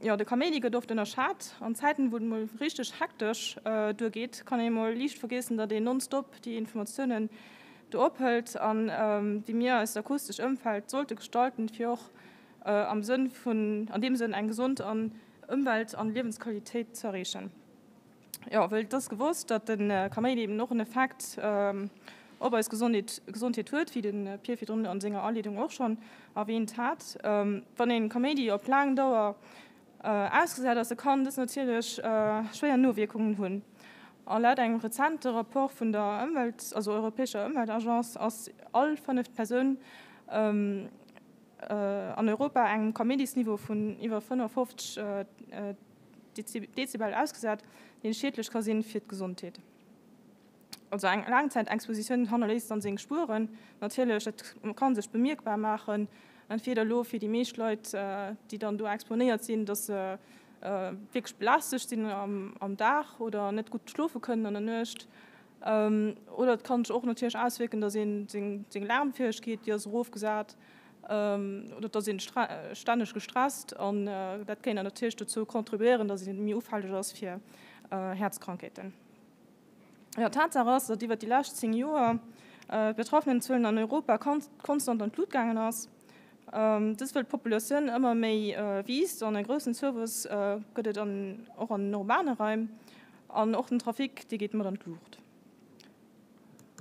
D: Jo, de Kaméidi gëtt oft ënnerschat. An Zäiten, wou et mol richteg hektesch duergeet, kann ee mol liicht vergiessen, datt een nonstop déi Informatiounen do ophëlt an déi mir eist akustesch Ëmfeld sollte gestalten, fir och am Sënn vun, an deem Sënn eng gesond an Ëmwelt an Liewensqualitéit ze erreechen. Jo, wëll et ass gewosst, datt de Kaméidi eben och en Effekt op eis Gesondheet huet, wéi de Pir virdrun a senger Aleedung och schonn erwähnt hat. Wann een Kaméidi op laang Dauer ausgesat ass, da kann dës natierlech schwéier Nowierkungen hunn. A laut engem rezente Rapport vun der Ëmwelt, also europäescher Ëmweltagence, ass all fënneft Persoun an Europa engem Kaméidisniveau vun iwwer 55 Dezibel ausgesat, deen schiedlech ka sinn fir d'Gesondheet. Also eng Laangzäitexpositioun hannerléisst dann seng Spueren natierlech. Dat ka sech bemierkbar maachen, entweder elo fir déi meescht Leit, déi dann do exponéiert sinn, dass se wierklech belästegt sinn am Dag oder net gutt schlofe kënnen an der Nuecht. Oder et kann sech och natierlech auswierken, dass een seng Lernfäegkeet, déi ass erofgesat, oder et ass een stänneg gestresst an dat kéint natierlech dozou contribuéieren, dass ee méi ufälleg ass fir Häerzkrankheeten. Jo, Tatsaach ass, datt iwwer déi lescht 10 Joer d'Betraffenenzuelen an Europa konstant an d'Lut gaangen ass. Dës wëll d'Populatioun ëmmer méi wiisst an e groussen Zouwuess gëtt et och an den urbane Raim an och den Trafic, dee geet mat an d'Luucht.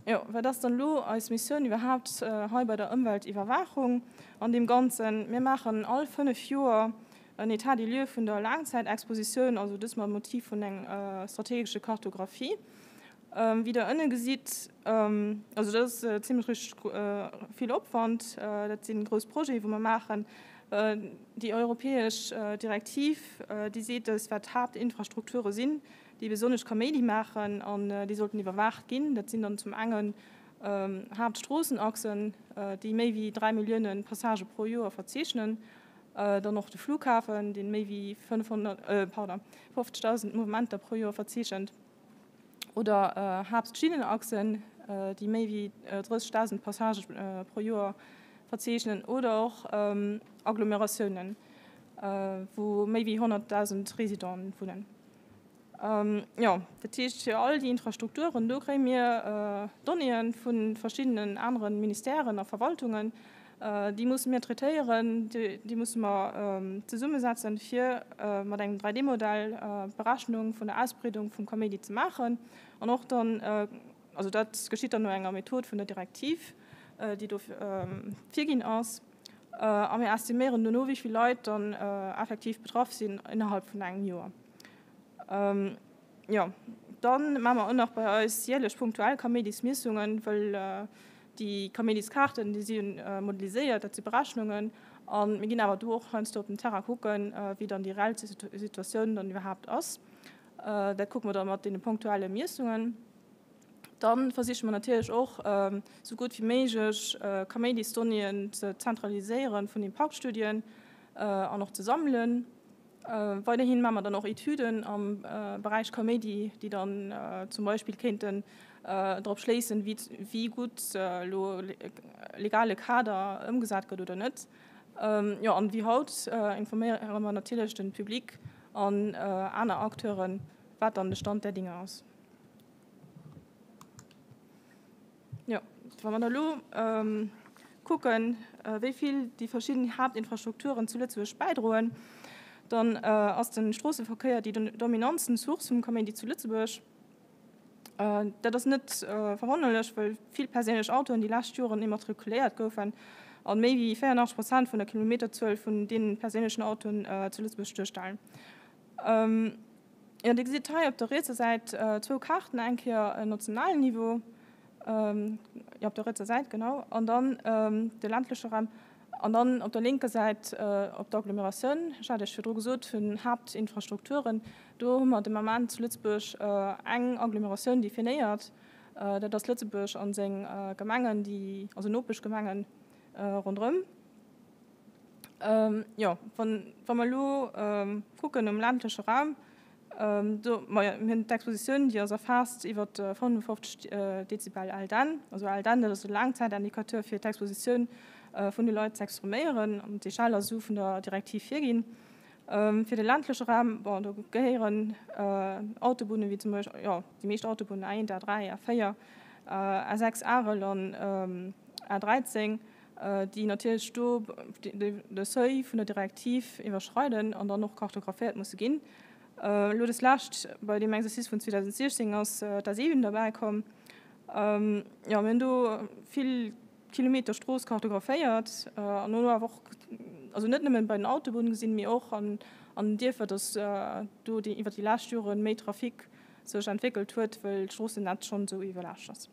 D: Jo, wat ass dann elo eis Missioun iwwerhaapt hei bei der Ëmweltiwwerwaachung an deem Ganzen? Mir maachen all 5 Joer en État des lieux vun der Laangzäitexpositioun, also dës mam Motiv vun eng strategesche Kartographie. Wéi Der ënne gesitt, also dat ass zimlech richteg vill Opwand, dat si grouss Projete wou mer maachen. Déi europäesch Direktiv, déi seet eis, wat d'Haaptinfrastrukture sinn, déi besonnesch Kaméidi maachen an déi sollten iwwerwaacht ginn. Dat sinn dann zum engen Haaptstroossenachsen, déi méi wéi 3 Millioune Passagë pro Joer verzeechnen, dann och de Flughafen, dee méi wéi 500, pardon, 50.000 Mouvementer pro Joer verzeechent, oder Haaptschinnenachsen, déi méi wéi 30.000 Passagë pro Joer verzeechnen, oder och Agglomeratiounen, wou méi wéi 100.000 Residenten wunnen. Jo, dat heescht fir all déi Infrastrukturen, do kréie mir Donnéeë vu verschiddenen anere Ministèren a Verwaltungen. Déi musse mir traitéieren, déi musse mer zesummesetzen, fir mat engem 3D-Modell d'Berechnung vun der Ausbreedung vum Kaméidi ze maachen. An och dann, also dat geschitt dann no enger Method vun der Direktiv, déi do virginn ass. A mir estiméieren dono, wéi vill Leit dann effektiv betraff sinn innerhalb vun engem Joer. Jo, dann maache mer och nach bei eis jäerlech punktuell Kaméidismiessungen, wëll déi Kaméidiskaarten, déi si modeliséiert, dat si Berechnungen. A mir ginn awer do och heiansdo op den Terrain kucken, wéi dann déi reell Situatioun dann iwwerhaapt ass. Dat kucke mer da mat deene punktuelle Miessungen. Da versiche mer natierlech och, esou gutt wéi méiglech Kaméidisdonnéeën ze zentraliséieren vun Impaktstudien an och ze sammelen. Weiderhin maache mer dann och Etüden am Beräich Kaméidi, déi dann zum Beispill kéinten drop schléissen, wéi gutt elo legale Kader ëmgesat gëtt oder net. Jo, an wéi haut informéiere mer natierlech de Public an aner Acteuren, wat dann de Stand der Dinge ass. Jo, wa mer da elo kucken, wéi vill déi verschidden Haaptinfrastrukturen zu Lëtzebuerg bäidroen, dann ass de Stroosseverkéier déi dominantsten Source vum Kaméidi zu Lëtzebuerg. Dat ass net verwonnerlech, well vill perséinlech Autoen déi lescht Joren immatrikuléiert goufen a méi wéi 84 Prozent vun der Kilometerzuel vun deene perséinlechen Autoen zu Lëtzebuerg duerstellen. Jo, Dir gesitt hei op der rietser Säit zwou Kaarten, eng Kéier en nationalen Niveau, jo, op der rietser Säit, genau, an dann de ländleche Raum, an dann op der lénker Säit op d'Agglomeratioun. Ech hat Iech virdru gesot, vun Haaptinfrastrukturen, do hu mer de Moment zu Lëtzebuerg eng Agglomeratioun definéiert, dat ass Lëtzebuerg a seng Gemengen, déi, also Nopeschgemengen ronderëm. Jo, wa mer elo kucken um ländleche Raum, do, majo, mir hunn d'Expositioun, déi ass erfaasst iwwer 55 Dezibel LDN. Also LDN, dat ass e Laangzäitindicateur fir d'Expositioun vun de Leit ze expriméieren an d'Echelle ass esou vun der Direktiv virginn. Fir de ländleche Raum, bon, do gehéieren Autobunnen, wéi zum Beispill, jo, déi meescht Autobunnen, A1, A3, A4, A6, Arel an A13, déi natierlech do de Seuil vun der Direktiv iwwerschreiden an dann och kartographéiert musse ginn. Elo des Lescht bei deem Exercice vun 2016 ass d'A7 derbäi komm. Jo, mir hunn do vill Kilometer Strooss kartographéiert an hunn awer och, also net nëmmen bei den Autobunnen gesinn, mee och an den Dierfer, dass do iwwer déi lescht Jore méi Trafic sech entwéckelt huet, well d'Stroossennetz schonn esou iwwerlaascht ass.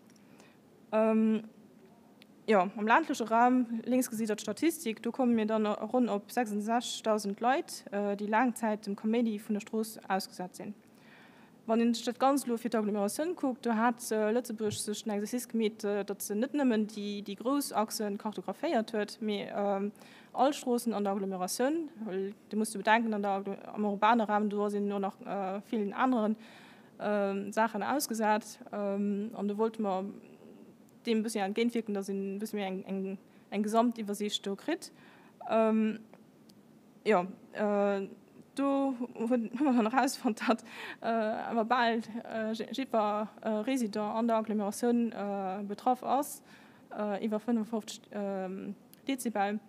D: Jo, am ländleche Raum, lénks gesitt Der d'Statistik, do komme mir dann ronn op 66.000 Leit, déi laang Zäit dem Kaméidi vun der Strooss ausgesat sinn. Wann een sech dat Ganzt elo fir d'Agglomeratioun kuckt, do hat Lëtzebuerg sech den Exercice gemeet, datt se net nëmmen déi grouss Achse kartographéiert huet, mee all Stroossen an der Agglomeratioun. Well Dir musst jo bedenken, an der, am urbane Raum, do ass een jo nach villen anere Saachen ausgesat. An do wollte mer deem e bëssi entgéintwierken, datt een e bësse méi eng, eng Gesamtiwwersiicht do kritt. Jo, do hu mer dann erausfonnt, datt awer bal jiddwer Resident an der Agglomeratioun betraff ass, iwwer 55 Dezibel.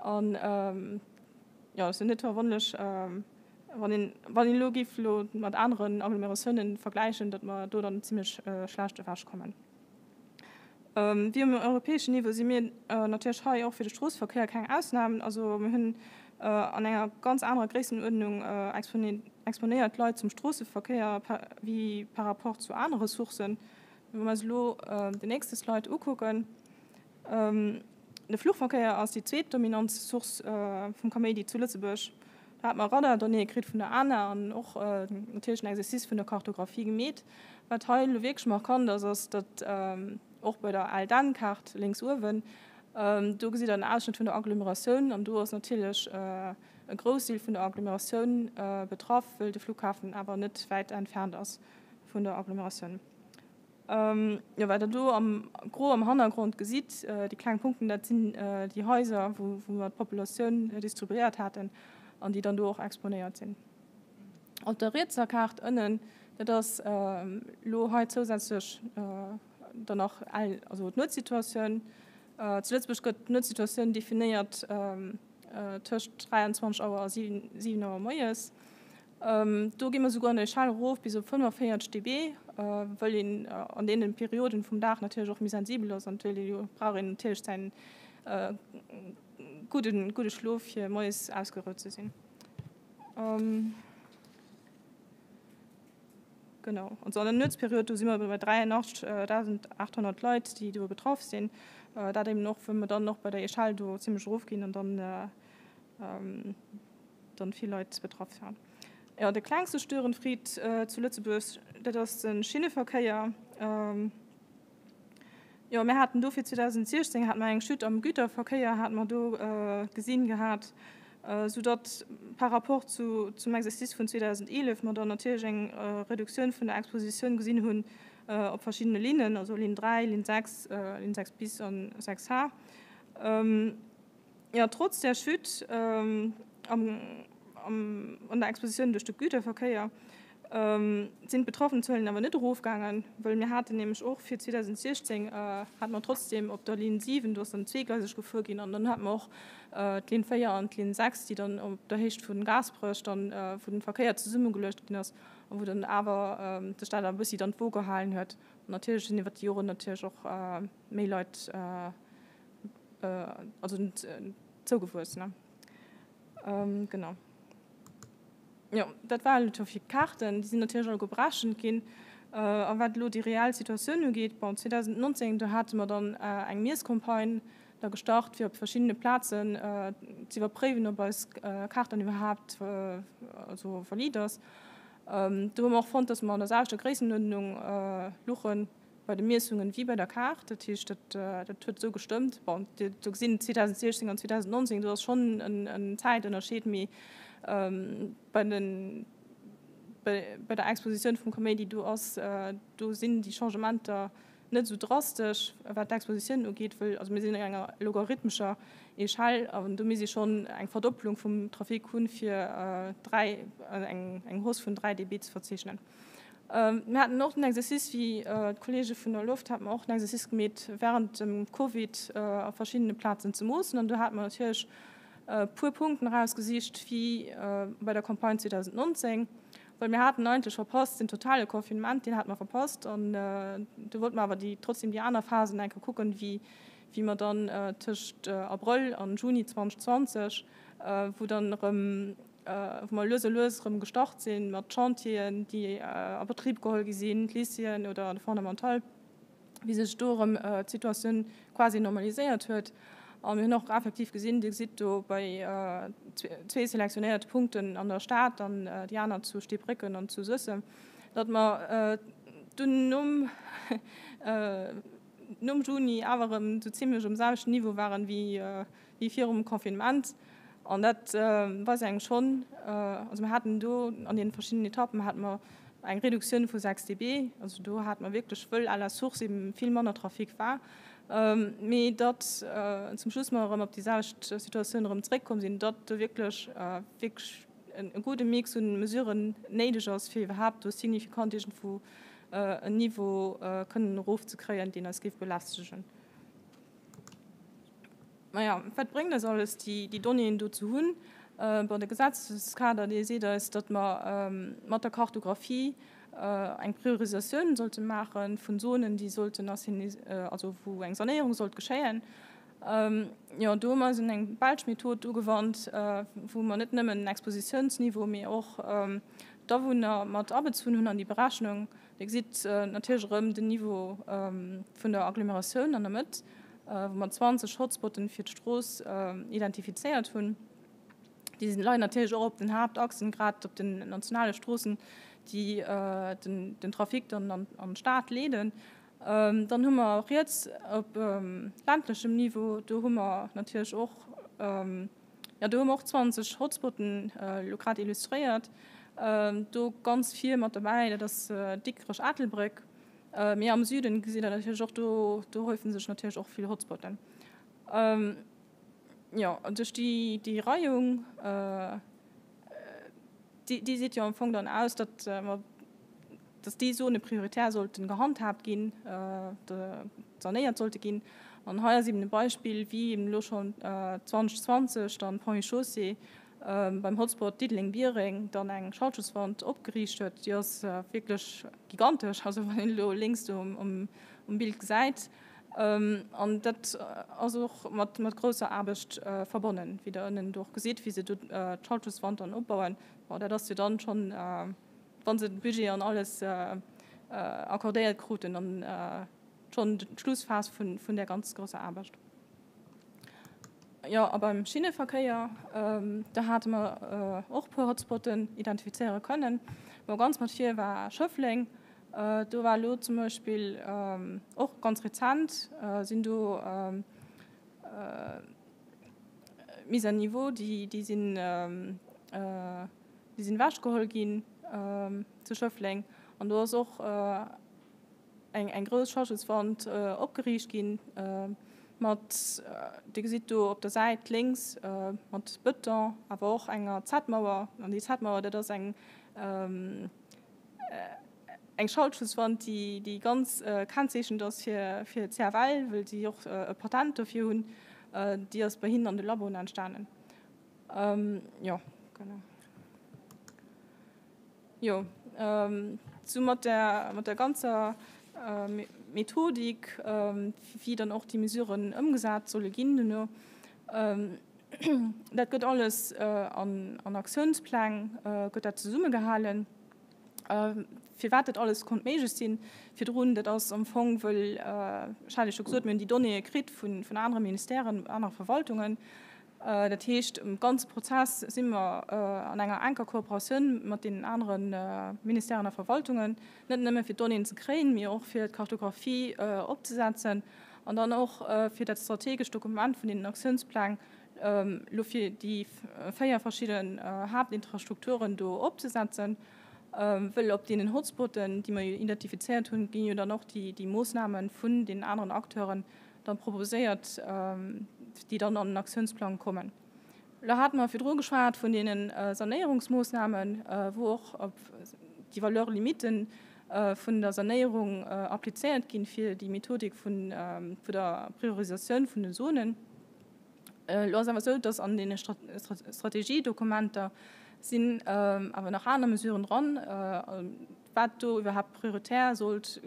D: An jo, ass jo net verwonnerlech, wann een, wann een elo géif elo mat aneren Agglomeratiounen vergläichen, datt mer do dann zimlech schlecht ewechkommen. Wéi um europäeschen Niveau si mir natierlech hei och fir de Stroosseverkéier keng Ausnam. Also mir hunn an enger ganz anerer Gréissenuerdnung exponéiert Leit zum Stroosseverkéier wéi par rapport zu anere Sourcen. Wa mer eis elo den nächste Slide ukucken, De Fluchverkéier ass déi zweet dominant Source vum Kaméidi zu Lëtzebuerg. Do hate mer Radardonnéeë kritt vun der ANA an och natierlech en Exercice vun der Kartographie gemeet. Wat hei elo wierklech markant ass, ass, datt och bei der ALDEN-Kaart lénks uewen, do gesitt Der en Ausschnëtt vun der Agglomeratioun an do ass natierlech e Groussdeel vun der Agglomeratioun betraff, wëll de Flughafen awer net wäit entfernt ass vun der Agglomeratioun. Jo, wat der do am gro am Hannergrond gesitt, déi kleng Punkten, dat sinn déi Haiser, wou mer d'Populatioun distribuéiert haten an déi dann do och exponéiert sinn. Op der rietser Kaart ënnen, dat ass elo hei zousätzlech dann nach also d'Nuetssituatioun. Zu Lëtzebuerg gëtt d'Nuetssituatioun definéiert tëscht 23 Auer a 7 Auer moies. Do gi mer souguer an der Echelle erof bis op 45 dB, wëll een an deene Perioden vum Dag natierlech och méi sensibel ass an et wëll ee jo, brauch een natierlech säin gudde, gudde Schlof fir moies ausgerout ze sinn. Genau, also an der Nuetsperiod, do si mer bei 83.800 Leit, déi do betraff sinn. Dat eben och, wëll mer dann och bei der Echelle do zimmlech erofginn an dann. Dann vill Leit betraff waren. Jo, de klengste Störenfried zu Lëtzebuerg, dat ass de Schinneverkéier. Jo, mir haten do fir 2016 hate mer eng Chute am Güterverkéier hate mer do gesinn gehat, soudatt par rapport zu zum Exercice vun 2011 mer dann natierlech eng Reduktioun vun der Expositioun gesinn hunn op verschiddene Linnen, also Linn 3, Linn 6, Linn 6 bis an 6 H. Jo, trotz där Chute an der Expositioun duerch de Güterverkéier sinn d'Betraffenzuelen awer net erofgaangen, wëll mir haten nämlech och fir 2016 hate mer trotzdeem op der Linn 7, do ass dann zweegleiseg gefuer ginn, an dann hate mer och d'Linn 4 an d'Linn 6, déi dann op der Héicht vu Gaasperech dann, wou den Verkéier zesummegeluecht ginn ass a wou dann awer sech dat e bëssi dann d'Wo gehalen huet. An natierlech sinn iwwert déi Joren natierlech och méi Leit, also zougewuess ne genau. Jo dat war elo fir d'Kaarten, déi sinn natierlech alleguer berechent ginn. A wat elo déi reell Situatioun ugeet, bon 2019 do hate mer dann eng Miesscampagne da gestart fir op verschiddene Plazen ze iwwerpréiwen ob eis Kaart dann iwwerhaapt also valid ass. Do hu mer och fonnt, datt mer an der selwechter Gréissenuerdnung luchen. Bei de Miessungen wéi bei der Kaart, dat heescht, dat dat huet esou gestëmmt. Bon, Dir do gesinn 2016 an 2019, do ass schonn en en Zäitënnerscheed, mee bei den bei bei der Expositioun vum Kaméidi, do ass do sinn déi Changementer net esou drastesch, wat d'Expositioun ugeet, wëll also mir sinn an enger logarithmescher Echelle an do misst ee schonn eng Verdopplung vum Trafic hunn, fir 3 eng eng Hausse vun 3 dB ze verzeechnen. Mir haten och den Exercice, wéi d'Kollege vun der Loft, hate mer och den Exercice gemeet, während dem Covid a verschiddene Plazen ze moossen. An do hate mer natierlech e puer Punkten erausgesicht, wéi bei der Campagne 2019, well mir haten eigentlech verpasst, den totale Confinement, deen hate mer verpasst. An do wollte mer awer déi, trotzdem déi aner Phasen eng Kéier kucken, wéi, wéi mer dann tëscht Abrëll an Juni 2020, wou dann erëm, wou mer lues a lues erëm gestart si mat Chantieren, déi a Betrib geholl gi sinn, d'Lycéeën oder de Fondamental, wéi sech do erëm d'Situatioun quasi normaliséiert huet. A mir hunn och effektiv gesinn, Dir gesitt do bei zwee selektionéierte Punkten an der Stad an déi aner zu Steebrécken an zu Suessem, datt mer dunn nom nom Juni awer erëm esou zimlech um selwechten Niveau waren wéi wéi virum Confinement. An dat weist engem schonn, also mir haten do an deene verschiddenen Etappen hate mer eng Reduktioun vu 6 dB, also do hate mer wierklech, wëll à la source eben vill manner Trafic war, mee datt zum Schluss mer erëm op déi selwecht Situatioun erëm zeréckkomm sinn, datt do wierklech wierklech e gudde Mix un Mesuren néideg ass, fir iwwerhaapt do signifikant iergendwou en Niveau kënnen erofzekréien, deen eis géif belästegen. Maja, wat bréngt eis alles, déi Donnéeën do ze hunn? Bon, de Gesetzeskader, dee seet eis, datt mer mat der Kartographie eng Priorisatioun sollte maache vun Zonen, déi sollten also wou eng Sanéierung sollt geschéien. Jo, do hu mer eis un eng belsch Method ugewannt, wou mer net nëmmen den Expositiounsniveau, mee och d'Awunner mat abezunn hunn an déi Berechnung. Dir gesitt natierlech erëm den Niveau vun der Agglomeratioun an der Mëtt, wou mer 20 Hotspotten fir d'Strooss identifizéiert hunn. Déi leien natierlech och op den Haaptachsen, grad op den nationale Stroossen, déi den Trafic dann an d'Stad leeden. Dann hu mer riets op ländlechem Niveau, do hu mer natierlech och, jo do hu mer och 20 Hotspotten elo grad illustréiert. Do ganz vir mat dobäi, dat ass Dikrech-Ettelbréck. Mee am Süden gesitt Der natierlech och, do do häufe sech natierlech och vill Hotspotten. Jo, an duerch déi déi Reihung, déi déi seet jo am Fong dann aus, datt mer, datt déi Zone prioritär sollten gehandhaabt ginn, sanéiert sollte ginn. An hei ass eben e Beispill, wéi eben elo schonn 2020 dann Ponts et Chaussées beim Hotspot Diddeleng-Biereng dann eng Schaltschutzwand opgeriicht huet. Déi ass wierklech gigantesch, also wann een elo lénks do um Bild gesäit. An dat ass och mat grousser Aarbecht verbonnen, wéi Der ënnen do och gesitt, wéi se do d'Schaltschutzwand dann opbauen. Bon, dat ass jo dann schonn, wa se de Budget an alles accordéiert kruten, dann schonn d'Schlussphas vun där ganz grousser Aarbecht. Jo, a beim Schinneverkéier, do hate mer och e puer Hotspotten identifizéiere kënnen. Bon, ganz mat vir war Schëffleng. Do war elo zum Beispill och ganz rezent sinn do Mise à niveau, déi sinn déi sinn ewechgeholl ginn zu Schëffleng. An do ass och eng grouss Schallschutzwand opgeriicht ginn mat, Dir gesitt do op der Säit lénks, mat Bëton, awer och enger Z-Mauer. An déi Z-Mauer, dat ass eng eng Schaltschutzwand, déi ganz kennzeechnend ass fir d'CFL, wëll si och e Patent dofir hunn. Déi ass bei hinnen an de Laboen entstanen. Jo, genau. Jo, sou mat der, mat der ganzer Methodik, wéi dann och déi Mesuren ëmgesat solle ginn duerno, dat gëtt alles an Aktiounspläng gëtt dat zesummegehalen. Firwat dat alles konnt méiglech sinn virdrun, dat ass am Fong, wëll, ech hat Iech scho gesot, mir hunn déi Donnéeë kritt vun anere Ministèren, anere Verwaltungen. Dat heescht, um ganze Prozess si mer an enger enker Kooperatioun mat deenen anere Ministèren a Verwaltungen, net nëmme fir d'Donnéeën ze kréien, mee och fir d'Kartographie opzesetzen an dann och fir dat strategescht Dokument vun deenen Aktiounspläng elo fir déi 4 verschidden Haaptinfrastrukturen do opzesetzen. Wëll op deenen Hotspotten, déi mer jo identifizéiert hunn, ginn jo dann och déi Moossname vun deenen aneren Acteuren dann proposéiert, déi dann an den Aktiounsplang kommen. Elo hate mer virdru geschwat vun deene Sanéierungsmoossnamen, wou och op déi Valeurs limites vun der Sanéierung applizéiert ginn, fir déi Methodik vun der Priorisatioun vun den Zonen. Elo ass awer esou, dass an deene Strategiedokumenter sinn awer nach aner Mesuren dran, wat do iwwerhaapt prioritär sollt,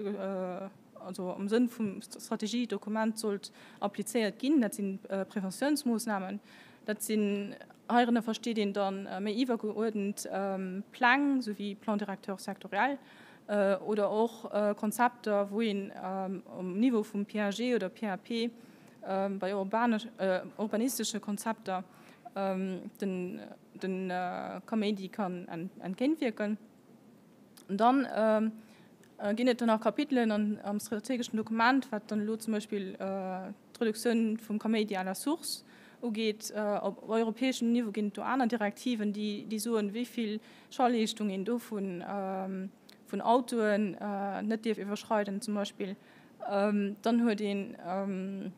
D: also am Sënn vum Strategiedokument sollt applizéiert ginn. Dat si Preventiounsmoossnamen, dat sinn, heirënner versteet een da méi iwwergeuerdent Pläng, sou wéi Plan directeur sectoriel oder och Konzepter, wou een um Niveau vum PAG oder PAP bei urbanistesche Konzepter den Kaméidi kann entgéintwierken. Dann ginn et dann nach Kapitelen am strategeschen Dokument, wat dann elo zum Beispill d'Reduktioun vum Kaméidi à la source ugeet. Op europäeschem Niveau ginn et do aner Direktiven, déi soen, wéi vill Schalleeschtung een do vun Autoen net dierf iwwerschreiden zum Beispill. Dann huet een,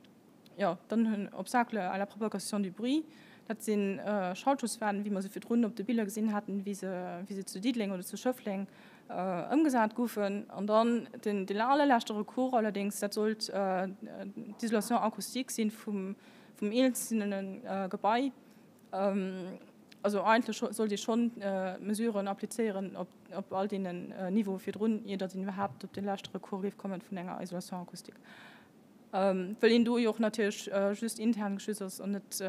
D: jo, dann hunn Obstacle à la propagation du bruit, dat si Schaltschutzwänn, wéi mer se virdrun op de Biller gesinn haten, wéi se, wéi se zu Diddeleng oder zu Schëffleng ëmgesat goufen. An dann den, den allerleschte Recours allerdéngs, dat sollt d'Isolation acoustique si vum, vum eenzelne Gebai. Also eigentlech sollt ee schonn Mesuren applizéieren op all deenen Niveaue virdrun, ier datt een iwwerhaapt op de leschte Recours géif komme vun enger Isolation acoustique, wëll een do jo och natierlech just intern geschützt ass an net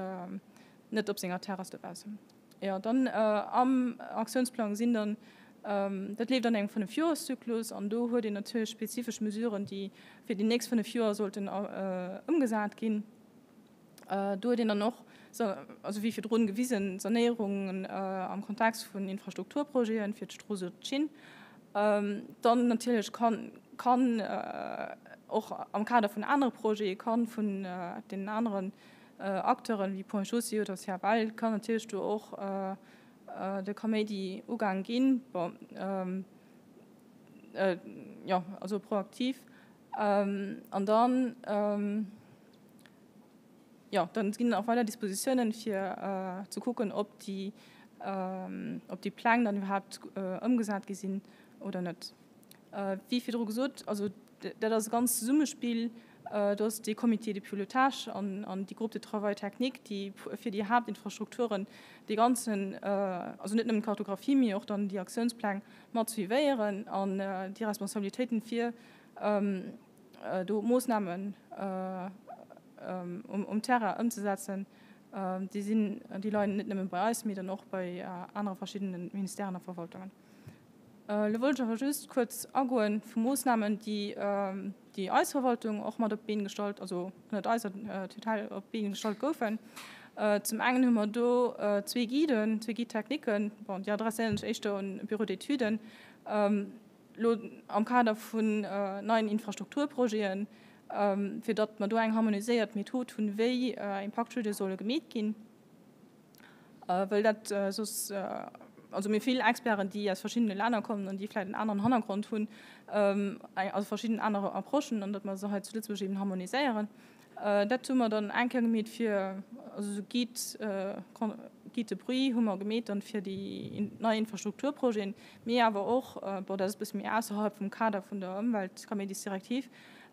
D: net op senger Terrass dobaussen. Jo, dann am Aktiounsplang sinn dann, dat leeft an engem Fënnefjoerszyklus an do huet een natierlech spezifesch Mesuren, déi fir déi nächst 5 Joer sollten ëmgesat ginn. Do huet een dann och, also wéi virdrun gewisen, Sanéierungen am Kontext vun Infrastrukturprojeten fir d'Strooss oder d'Schinn. Dann natierlech kann, kann och am Kader vun anere Projete, kann vun deenen aneren Acteuren wéi Ponts et Chaussées oder CFL, kann natierlech do och de Kaméidi ugaang ginn. Bon, jo, also proaktiv. An dann. Jo, dann ginn och weider Dispositiounen, fir ze kucken, ob déi, ob déi Pläng dann iwwerhaapt ëmgesat gi sinn oder net. Wéi virdru gesot, also dat ass e ganzt Zesummespill. Do ass dee Comité de pilotage an, an déi Groupe de travail technique, déi fir déi Haaptinfrastrukturen dee ganzen, also net nëmmen d'Kartographie, mee och dann déi Aktiounspläng mat suivéieren an déi Responsabilitéiten fir do Moossnamen um Terrain ëmzesetzen, déi sinn, déi leien net nëmme bei eis, mee dann och bei anere verschiddene Ministèren a Verwaltungen. Elo wollt ech awer just kuerz agoen vu Moossnamen, déi déi eis Verwaltung och mat op d'Been gestallt, also ënnert eiser Tutelle op d'Been gestallt goufen. Zum engen hu mer do zwee Guiden, zwee Guide-techniquen, bon, déi adresséieren sech éischter un Bureaux d'études, elo am Kader vun neien Infrastrukturprojeten, fir datt mer do eng harmoniséiert Method hunn, wéi Impaktstudie solle gemeet ginn. Well dat soss, also mir vill Experten, déi aus verschiddene Länner kommen an déi vläicht en aneren Hannergrond hunn, also verschidden aner Approchen, an datt mer se hei zu Lëtzebuerg eben harmoniséieren. Dat hu mer dann eng Kéier gemeet fir, also esou Guide, Guide de bruit hu mer gemeet dann fir déi nei Infrastrukturprojeten, mee awer och, bon dat ass e bësse méi ausserhalb vum Kader vun der Ëmweltkaméidisdirektiv,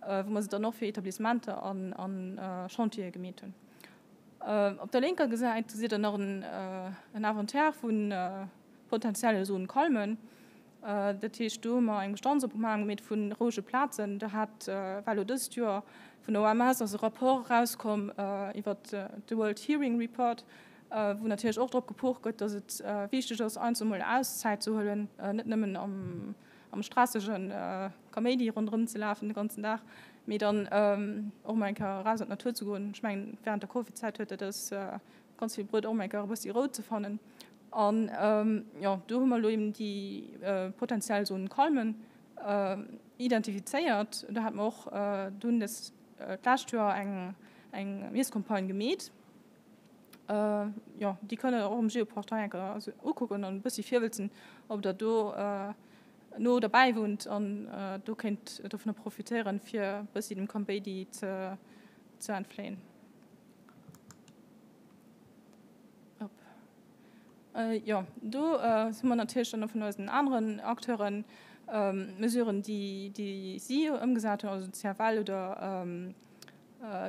D: wou mer se dann och fir Etablissementer an a Chantiere gemeet hunn. Op der lénker Säit gesitt Der nach en Inventaire vu potenzielle Zones calmes. Dat heescht, do hu mer eng Bestandsopnam gemeet vu rouege Plazen. Do hat, war elo dëst Joer vun der OMS ass e Rapport erauskomm iwwer de World Hearing Report, wou natierlech och drop gepocht gëtt, datt et wichteg ass, heiansdo emol Auszäit ze huelen, net nëmmen am stressege Kaméidi ronderëm ze lafen de ganzen Dag, mee dann och mol eng Kéier eraus an d'Natur ze goen. Ech mengen, wärend der Covid-Zäit huet dat eis ganz vill bruet, och mol eng Kéier e bëssi Rou ze fannen. An jo, do hu mer elo eben déi potenziell Zones calmes identifizéiert. Do hate mer och dunn des d'lescht Joer eng eng Miesscampagne gemeet. Jo, déi kënnt Der och um Geoportail eng Kéier ukucken an e bëssi virwëlzen, ob Der do no derbäi wunnt an do kéint dovunner profitéieren, fir e bëssi dem Kaméidi ze ze entfléien. Jo, do hu mer natierlech dann och vun eisen aneren Acteuren Mesuren, déi si ëmgesat hunn, also CFL oder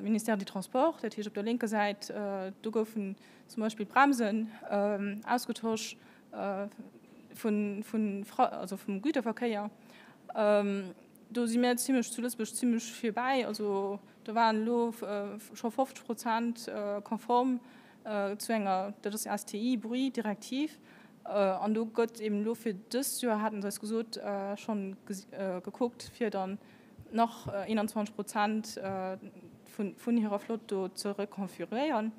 D: Ministère des Transports. Dat heescht op der lénker Säit, do goufen zum Beispill d'Bremsen ausgetosch vum Güterverkéier. Do si mir zimlech zu Lëtzebuerg zimlech virbäi. Also do waren elo scho 50 Prozent konform zu enger, dat ass STI, Bruit, Direktiv. An do gëtt eben elo fir dëst Joer, haten se eis gesot, schonn gekuckt, fir dann nach 21 Prozent vun hirer Flott do ze reconfiguréieren.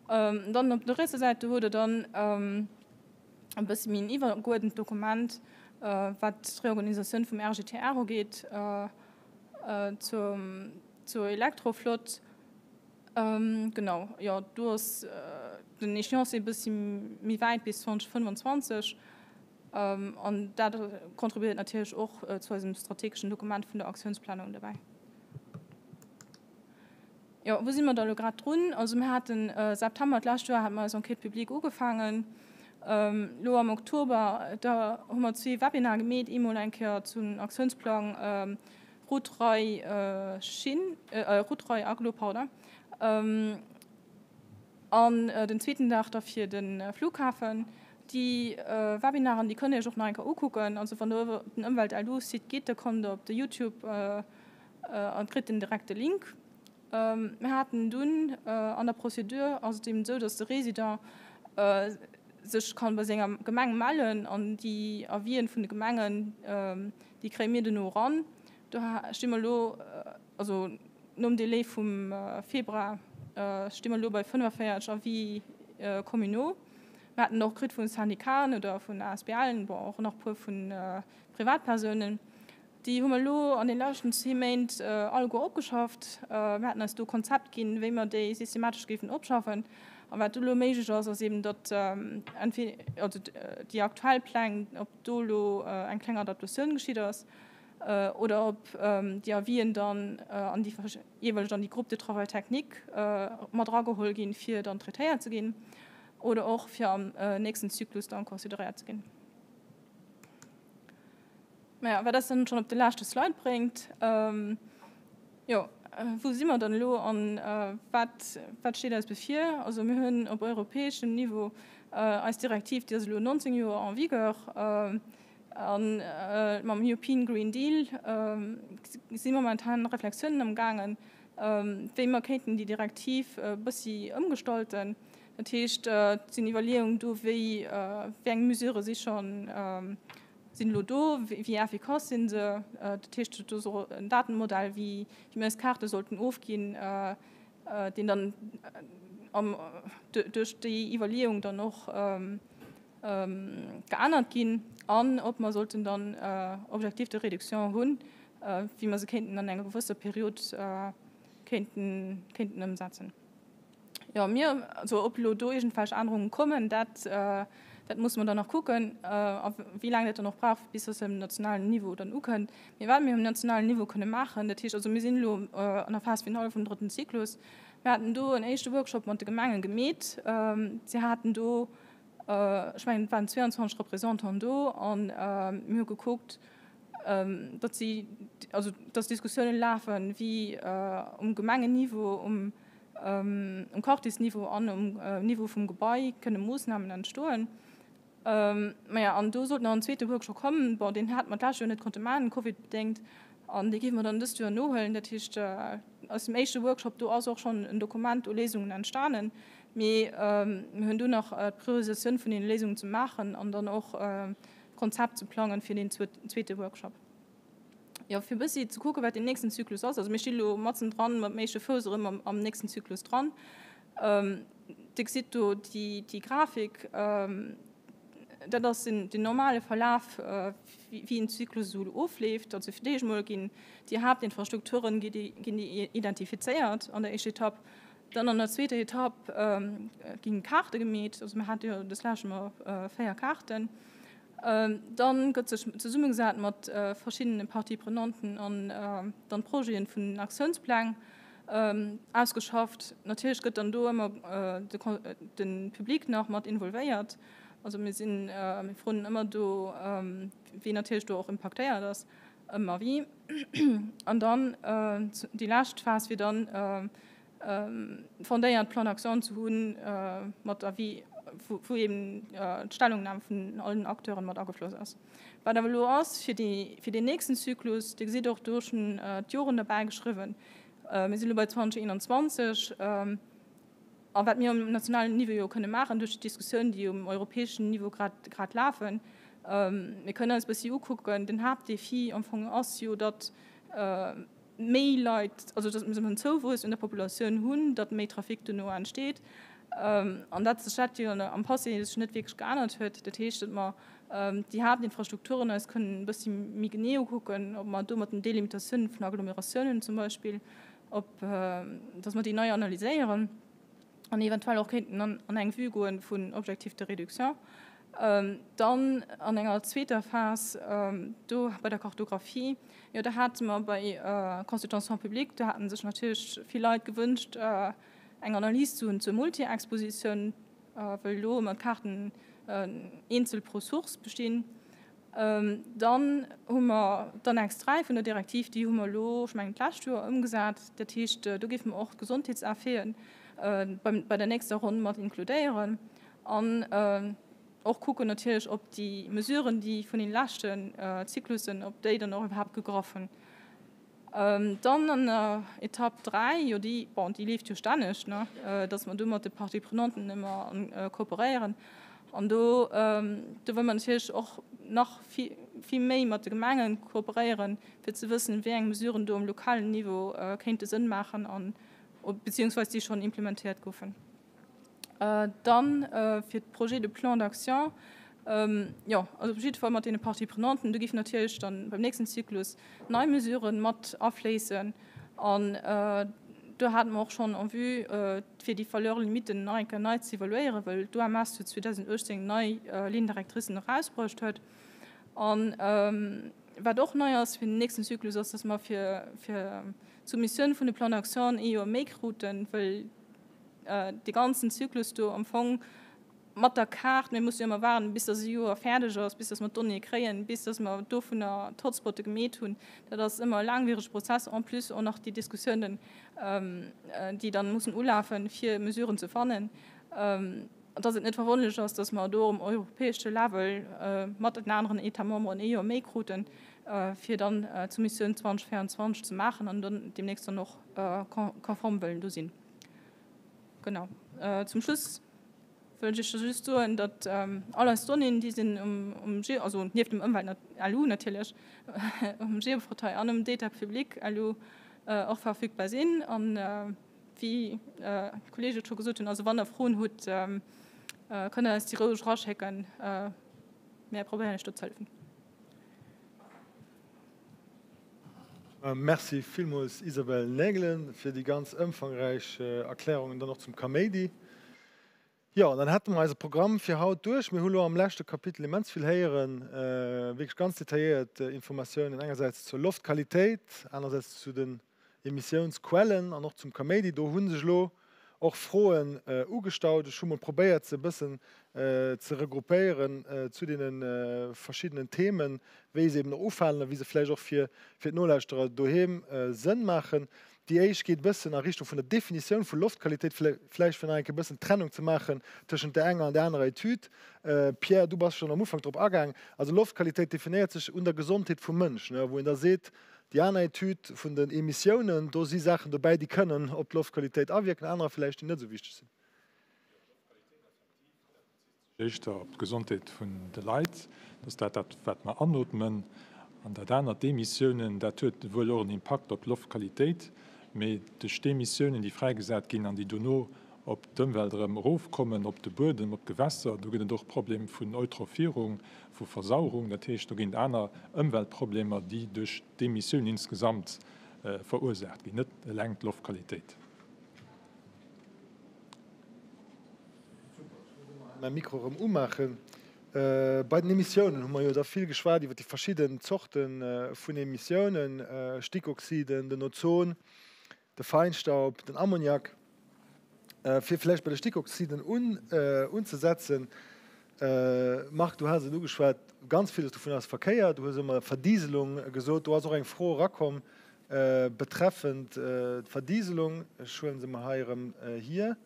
D: Dann op der rietser Säit, do hutt Der dann e bësse méi en iwwergeuerdent Dokument, wat d'Reorganisatioun vum RGTR ugeet, zur Elektroflott. Genau, jo, do ass den Échéancier e bëssi méi wäit, bis 2025. An dat contribuéiert natierlech och zu eisem strategeschen Dokument vun der Aktiounsplanung dobäi. Jo, wou si mer da elo grad drun? Also mir haten September d'lescht Joer hate mer eis Enquête publique ugefaangen. Elo am Oktober, da hu mer zwee Webinare gemeet, eemol eng Kéier zum Aktiounsplang Route Rail Schinn, Route Rail Agglo, pardon, an den zweeten Dag da fir de Flughafen. Déi Webinaren, déi kënnt Dir Iech och nach eng Kéier ukucken. Also wann Der op den Ëmwelt-LU-Site gitt, da kommt Der op de Youtube an kritt den direkte Link. Mir haten dunn an der Procédure ass et eben esou, datt de Résident sech kann bei senger Gemeng mellen an déi Avisen vun de Gemengen, déi kréie mir duerno eran. Do sti mer elo, also nom Délai vum Februar, sti mer elo bei 45 Avis communaux. Mir haten och kritt vu Syndicaten oder vun ASBLen, bon och nach e puer vu Privatpersounen. Déi hu mer elo an de leschten zwee Méint alleguer opgeschafft. Mir haten eis do e Konzept ginn, wéi mer déi systematesch géifen opschaffen. A wat do elo méiglech ass, ass eben, datt also déi aktuell Pläng, ob do elo eng kleng Adaptatioun geschitt ass oder ob déi Avisen dann an déi jeeweileg an déi Groupe de travail technique mat erageholl ginn, fir dann traitéiert ze ginn oder och fir am nächsten Zyklus dann consideréiert ze ginn. Maja, wat eis dann schonn op de leschte Slide bréngt, jo, wou si mer dann elo an wat, wat steet eis bevir? Also mir hunn op europäeschem Niveau eis Direktiv, déi ass elo 19 Joer en vigueur, a mam European Green Deal si momentan Reflexiounen amgaangen, wéi mer kéinten déi Direktiv e bëssi ëmgestalten. Dat heescht, et sinn Iwwerleeungen do, wéi, wéi eng Mesurë si schonn, sinn elo do, wéi effikass sinn se? Dat heescht, do ass och en Datenmodell, wéi mir eis Kaarte sollten ofginn, deen dann. duerch déi Iwwerleeung dann och geännert ginn an ob mer sollten dann Objectifs de réduction hunn, wéi mer se kéinten an enger gewësser Period kéinten ëmsetzen. Jo, mir, also ob elo do iergendwelch Ännerungen kommen, dat, dat musse mer dann nach kucken a wéi laang dat dann och brauch, bis dass se um nationalen Niveau dann ukënnt. Mee wat mir um nationalen Niveau kënne maachen, dat heescht also, mir sinn elo an der Phase finale vum drëtten Zyklus. Mir haten do en éischte Workshop mat de Gemenge gemeet. Si haten do, ech mengen, et waren 22 Représentanten do a mir hu gekuckt, datt si, also datt Diskussiounen lafen, wéi um Gemengenniveau, um Um Quartiersniveau an um Niveau vum Gebai kënne Moossnamen entstoen. Maja, an do sollt nach en zweete Workshop kommen. Bon, deen hate mer d'lescht Joer net konnte maachen, covidbedéngt, an dee géife mer dann dëst Joer nohuelen. Dat heescht, aus dem éischte Workshop do ass och schonn en Dokument u Léisungen entstanen, mee mir hunn do nach d'Priorisatioun vun deene Léisungen ze maachen an dann och d'Konzept ze plangen fir deen zweete Workshop. Jo, fir e bëssi ze kucken, wat deen nächsten Zyklus ass. Also mir sti lo matzen dran, mat dem éischte Fouss erëm am, am nächsten Zyklus dran. Dir gesitt do déi, déi Grafik, dat ass den, den normale Verlaf, wéi en Zyklus esou ofleeft. Also fir d'éischt emol ginn déi Haaptinfrastrukturen, gi déi, ginn déi identifizéiert an der éischter Etapp. Dann an der zweeter Etapp ginn Kaarte gemeet. Also mir hate jo dës lescht ëmmer 4 Kaarten. Dann gëtt sech zesummegesat mat verschiddene Parties prenanten an dann d'Projeten vun den Aktiounspläng ausgeschafft. Natierlech gëtt dann do ëmmer de Public nach mat involvéiert. Also mir sinn, mir froen ëmmer do, wien natierlech do och impaktéiert ass, ëm Avis. An dann déi lescht Phas wier dann, fondéiert Plan d'action ze hunn, mat Avis, wou eben d'Stellungnam vun allen Acteuren mat agefloss ass. Wat awer elo ass fir déi, fir deen nächsten Zyklus, Dir gesitt och do schonn d'Joren derbäi geschriwwen, mir sinn elo bei 2021, a wat mir um nationalen Niveau jo kënne maachen duerch d'Diskussioun, déi um europäeschen Niveau grad, grad lafen, mir kënnen eis e bëssi ukucken, den Haaptdefi am Fong ass jo, datt méi Leit, also datt mir en Zouwuess un der Populatioun hunn, datt méi Trafic dono entsteet an dat sech dat jo am Passé sech net wierklech geännert huet. Dat heescht, datt mer déi Haaptinfrastrukturen eis kënnen e bëssi méi genee ukucken, ob mer do mat den Delimitatiounen vun Agglomeratiounen zum Beispill, ob datt mer déi nei analyséieren. an eventuell och kéinten an eng Vue goen vun Objectifs de réduction. Dann an enger zweeter Phas do bei der Kartographie, jo do hate mer bei Consultation publique, do hate sech natierlech vill Leit gewënscht eng Analys ze hunn zur Multiexpositioun, well elo ëmmer d'Kaarten eenzel pro Source bestinn. Dann hu mer d'Annex 3 vun der Direktiv, déi hu mer elo, ech mengen d'lescht Joer, ëmgesat. Dat heescht, do géife mer och d'Gesondheetseffeten bei der nächster Ronn mat inkludéieren an och kucken natierlech, ob déi Mesuren, déi vun den leschten Zyklussen, ob déi dann och iwwerhaapt gegraff hunn. Dann an der Etapp 3, jo déi, bon, déi leeft jo stänneg, ne, dass mer do mat de Parties prenanten ëmmer kooperéieren. An do, do wëlle mer natierlech och nach vill, vill méi mat de Gemenge kooperéieren, fir ze wëssen, wéi eng Mesuren do um lokalen Niveau kéinte Sënn maachen an, beziehungsweise déi schonn implementéiert goufen. Dann fir d'Projets de plan d'action, jo, also op jidde Fall mat deene Parties prenanten. Do géifen natierlech dann beim nächsten Zyklus nei Mesuren mat afléissen. An do hate mer och schonn en vue, fir déi Valeurs limites nach eng Kéier nei ze evaluéieren, well d'OMS jo 2018 nei Lignes directricen erausbruecht huet. An wat och nei ass fir den nächsten Zyklus, ass, dass mer fir d'Soumissioun vun de Plans d'action ee Joer méi kruten, well dee ganzen Zyklus do am Fong mat der Kaart, mir musse jo ëmmer waarden, bis dass e Joer fäerdeg ass, bis dass mer d'Donnéeë kréien, bis dass mer dovunner d'Hotspotte gemeet hunn. Dat ass ëmmer e laangwierege Prozess, en plus och nach déi Diskussiounen, déi dann mussen ulafen, fir Mesuren ze fannen. Dass et net verwonnerlech ass, dass mer do um europäesche Level mat den aneren États-memberen ee Joer méi kruten, fir dann d'Soumissioun 2024 ze maachen an dann deemnächst dann och konform wëllen do sinn. Genau. Zum Schluss wëll ech Iech just soen, datt all eis Donnéeën, déi sinn um, also nieft dem Ëmwelt-LU natierlech, um Geoportail an um Data Public LU och verfügbar sinn. A Wéi d'Kollege et scho gesot hunn, also wann Der Froen hutt, kënnt Der eis déi roueg eraschécken. Mär probéieren Iech do ze hëllefen.
A: Merci villmools Isabelle Naegelen fir déi ganz ëmfangräich Erklärungen dann och zum Kaméidi. Jo, an dann hätte mer eise Programm fir haut duerch. Mir hu lo am leschte Kapitel immens vill héieren, wierklech ganz detailléiert Informatiounen, engersäits zur Loftqualitéit, anersäits zu den Emissiounsquellen an och zum Kaméidi. Do hu sech elo och Froen ugestaut. Ech hu mol probéiert, se e bëssen ze regroupéieren zu deene verschiddenen Themen, wéi se eben och ufalen a wéi se vläicht och fir d'Nolauschterer doheem Sënn maachen. Déi éischt geet e bëssen a Richtung vun der Definitioun vu Loftqualitéit, vläicht fir nach eng Kéier e bëssen d'Trennung ze maachen tëschent där enger an där anerer Etüd. Pierre, du bass schonn am Ufank drop agaang. Also Loftqualitéit definéiert sech un der Gesondheet vum Mënsch, wou een da seet, Déi aner Etüd vun den Emissiounen, do si Saachen dobäi, déi kënnen op d'Loftqualitéit awierken, anerer vläicht, déi net esou wichteg sinn.
B: Jo, d'Loftqualitéit effektiv, dat bezitt sech éischter op d'Gesondheet vun de Leit. Dat ass dat, dat wat mer anootmen. An dat anert, d'Emissiounen, dat huet wuel och en Impakt op d'Loftqualitéit, mee duerch d'Emissiounen, déi fräigesat ginn an déi dono op d'Ëmwelt erëm erofkommen, op de Buedem, op d'Gewässer, do gëtt et och Problem vun Eutrophierung, vu Versauerung. Dat heescht, do ginn et aner Ëmweltproblemer, déi duerch d'Emissioun insgesamt verursaacht ginn, net eleng d'Loftqualitéit.
A: Super, ech muss ëmmer mäi Mikro erëm umaachen. Bei den Emissiounen hu mer jo da vill geschwat iwwer déi verschidden Zorte vun Emissiounen, Stickoxiden, den Ozon. De Feinstaub, den Ammoniak. Fir vläicht bei de Stickoxiden unzesetzen, Marc, du has et ugeschwat, ganz villes dovun ass Verkéier. Du hues ëmmer Verdieselung gesot. Do ass och eng Fro erakomm betreffend d'Verdieselung. Ech huele se mer hei erëm hier.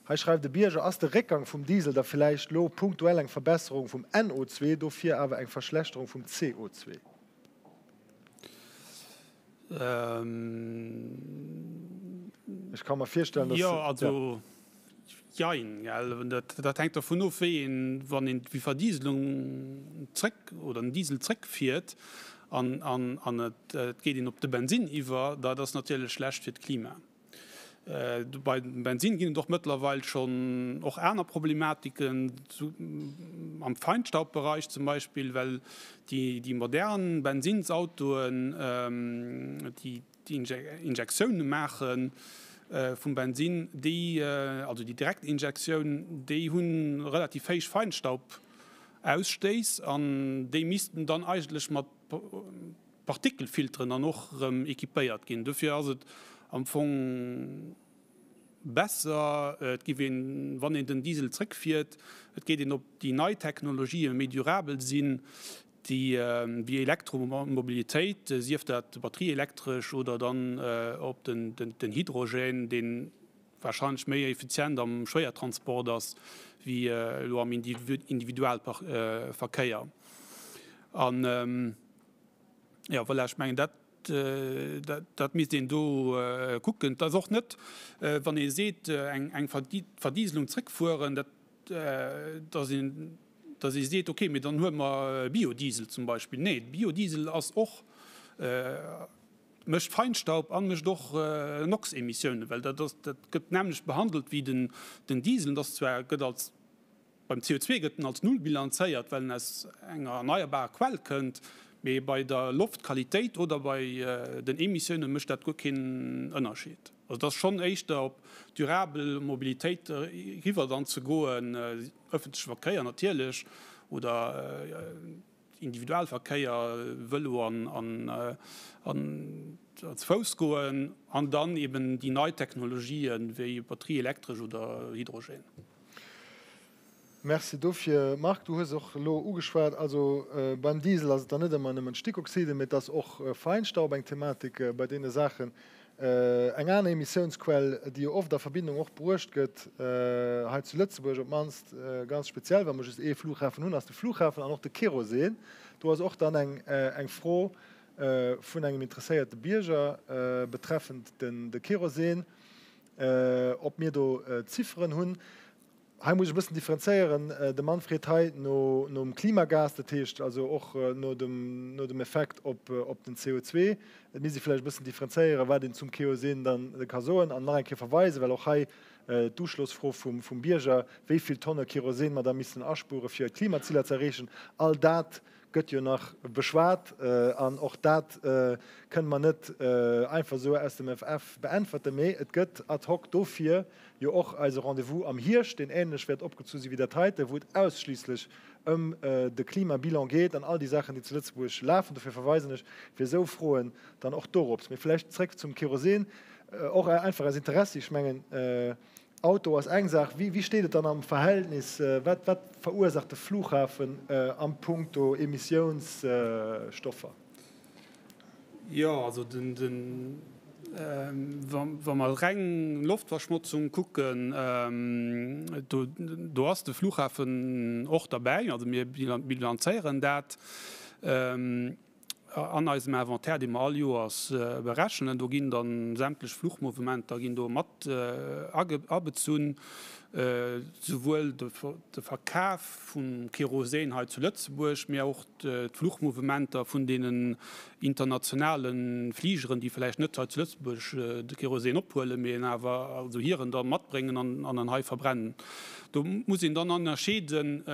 A: Hei schreift e Bierger, Ass de Réckgang vum Diesel da villäicht lo punktuell eng Verbesserung vum NO2, dofir awer eng Verschlechterung vum CO2? Ech ka mer virstellen, dass.
C: Jo, also jein, gell. Dat hänkt dovun of, wéi een, wann een déi Verdieselung zréck oder den Diesel zréckfiert an an et geet een op de Bensinn iwwer, dat ass natierlech schlecht fir d'Klima. Bei dem Bensinn ginn et och mëttlerweil schonn och aner Problematiken, am Feinstaubbereich zum Beispill, well déi modern Bensinnsautoen, déi d'Injektioune maache vum Bensinn, déi, also déi Direktinjektioun, déi hu relativ héich Feinstaubaustéiss an déi missten dann eigentlech mat Partikelfilteren dann och erëm équipéiert ginn. Dofir ass et am Fong besser, et giff een, wann een den Diesel zréckfiert, et geet een op déi nei Technologien, méi durabel sinn, déi wéi Elektromobilitéit, sief dat batterieelektresch oder dann op den Hydrogène, deen wahrscheinlech méi effizient am Schwéiertransport ass wéi elo am Individualverkéier. An jo, voilà, ech mengen, dat, dat misst een do kucken. Et ass och net, wann ee seet, eng Verdieselung zréckfueren, dat, dass een, dass ee seet, okay, mee dann huele mer Biodiesel zum Beispill. Nee, Biodiesel ass och, mécht Feinstaub a mécht och NOx-Emissiounen, well dat ass, dat gëtt d'nämmlecht behandelt wéi den Diesel. Dat ass zwar, gëtt als Beim CO2 gëtt en als Null bilanzéiert, well en aus enger erneierbarer Quell kënnt, mee bei der Loftqualitéit oder bei den Emissioune mécht dat guer keen Ënnerscheed. Also et ass schonn éischter op durabel Mobilitéit eriwwer dann ze goen, ëffentleche Verkéier natierlech oder Individualverkéier, Vëlo an ze Fouss goen an dann eben déi nei Technologien wéi Batterie elektresch oder Hydrogène.
A: Merci dofir, Marc. Du hues och elo ugeschwat, also beim Diesel ass et dann net ëmmer nëmmen d'Stickoxiden, mee et ass och Feinstaub eng Thematik bei deene Saachen. Eng aner Emissiounsquell, déi jo oft a Verbindung och bruecht gëtt, hei zu Lëtzebuerg op d'mannst ganz speziell, well mer just ee Flughafen hunn, ass de Flughafen an och de Kerosin. Do ass och dann eng Fro vun engem interesséierte Bierger betreffend de Kerosin, ob mir do Zifferen hunn. Hei muss ech e bëssen differenzéieren. De Manfred hei no nom Klimagas, dat heescht also och no dem, no dem Effekt op, op den CO2. Et misst ee vläicht e bëssen differenzéieren, wat een zum Kerosin dann ka soen an nach eng Kéier verweisen, well och hei d'Uschlossfro vum, vum Bierger, wéi vill Tonne Kerosin mer da missten aspuere fir d'Klimaziler ze erreechen, all dat gëtt jo nach beschwat an och dat kënne mer net einfach esou aus dem FF beäntwerten, mee et gëtt ad hoc dofir jo och eise Rendez-vous am Hierscht, deen ähnlech wäert opgezu si wéi dat heite, wou et ausschliisslech ëm de Klimabilan geet an all déi Saachen, déi zu Lëtzebuerg lafen. Dofir verweisen ech fir esou Froen dann och dorops. Mee vläicht zréck zum Kerosin, och einfach aus Interessi, ech mengen, Auto ass eng Saach. Wéi steet et dann am Verhältnis, wat wat verursaacht de Flughafen am Punkto Emissiounsstoffer?
C: Jo, also den, den, wa mer reng Loftverschmotzung kucken, do, do ass de Flughafen och derbäi. Also mir bilanzéieren dat. An eisem Inventaire, dee mer all Joers berechnen, do ginn da sämtlech Fluchmouvementer ginn do mat abezunn, souwuel de Verkaf vum Kerosin hei zu Lëtzebuerg, mä och d'Fluchmouvementer vun deenen internationale Fligeren, déi vläicht net hei zu Lëtzebuerg de Kerosin ophuelen, mä en awer also hiren da matbréngen an en hei verbrennen. Do muss een dann ënnerscheeden,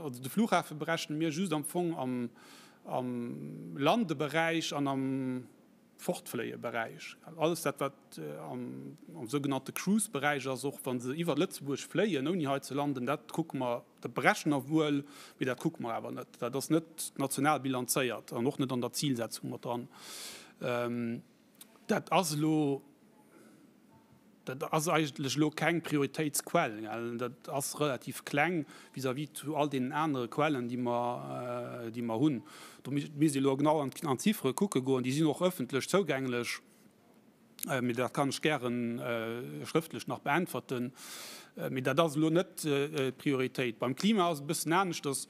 C: also de Flughafe berechne mir just am Fong am am Landeberäich an am Fortfléieberäich. Alles dat, wat am sougenannte Cruise-Beräich ass, och wa se iwwer Lëtzebuerg fléien, ouni hei ze landen, dat kucke mer, dat berechne mer wuel, mee dat kucke mer awer net. Dat ass net national bilanzéiert an och net an der Zilsetzung mat dran. Dat ass elo, dat ass eigentlech elo keng Prioritéitsquell. Dat ass relativ kleng vis-à-vis zu all deenen anere Quellen, déi mer, déi mer hunn. Do misst ee elo genau an d'Ziffere kucke goen. Déi sinn och ëffentlech zougänglech. Mee dat kann ech gäre schrëftlech nach beäntwerten. Mee dat ass elo net d'Prioritéit. Beim Klima ass et e bëssen aneschters.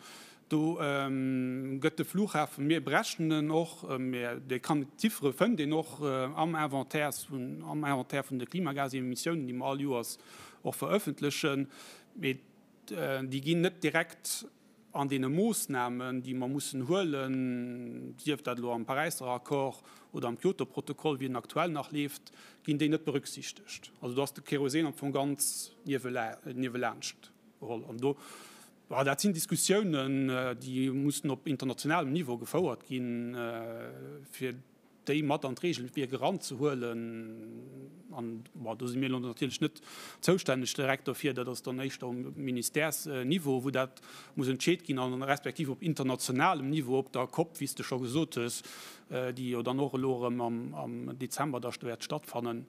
C: Do gëtt de Flughafen, mir berechnen en och, mä dee kann, d'Ziffere fënnt een och am Inventaire vun, am Inventaire vun de Klimagasémissiounen, déi mer all Joers och verëffentlechen, mee déi ginn net direkt an deene Moossnamen, déi mer mussen huelen, sief dat elo am Paräisser Accord oder am Kyoto-Protokoll, wéi en aktuell nach leeft, ginn déi net berücksichtegt. Also do ass de Kerosin am Fong ganz niewelaanscht geholl. An do Dat sinn Diskussiounen, déi mussen op internationalem Niveau gefouert ginn, fir déi mat an d'Regelwierk eranzehuelen. An bon, do si mir elo natierlech net zoustänneg direkt dofir. Dat ass dann éischter um Ministèresniveau, wou dat muss entscheet ginn, an respektiv op internationalem Niveau op der COP, wéi s de scho gesot hues, déi jo dann och elo erëm am Dezember da wäert stattfannen.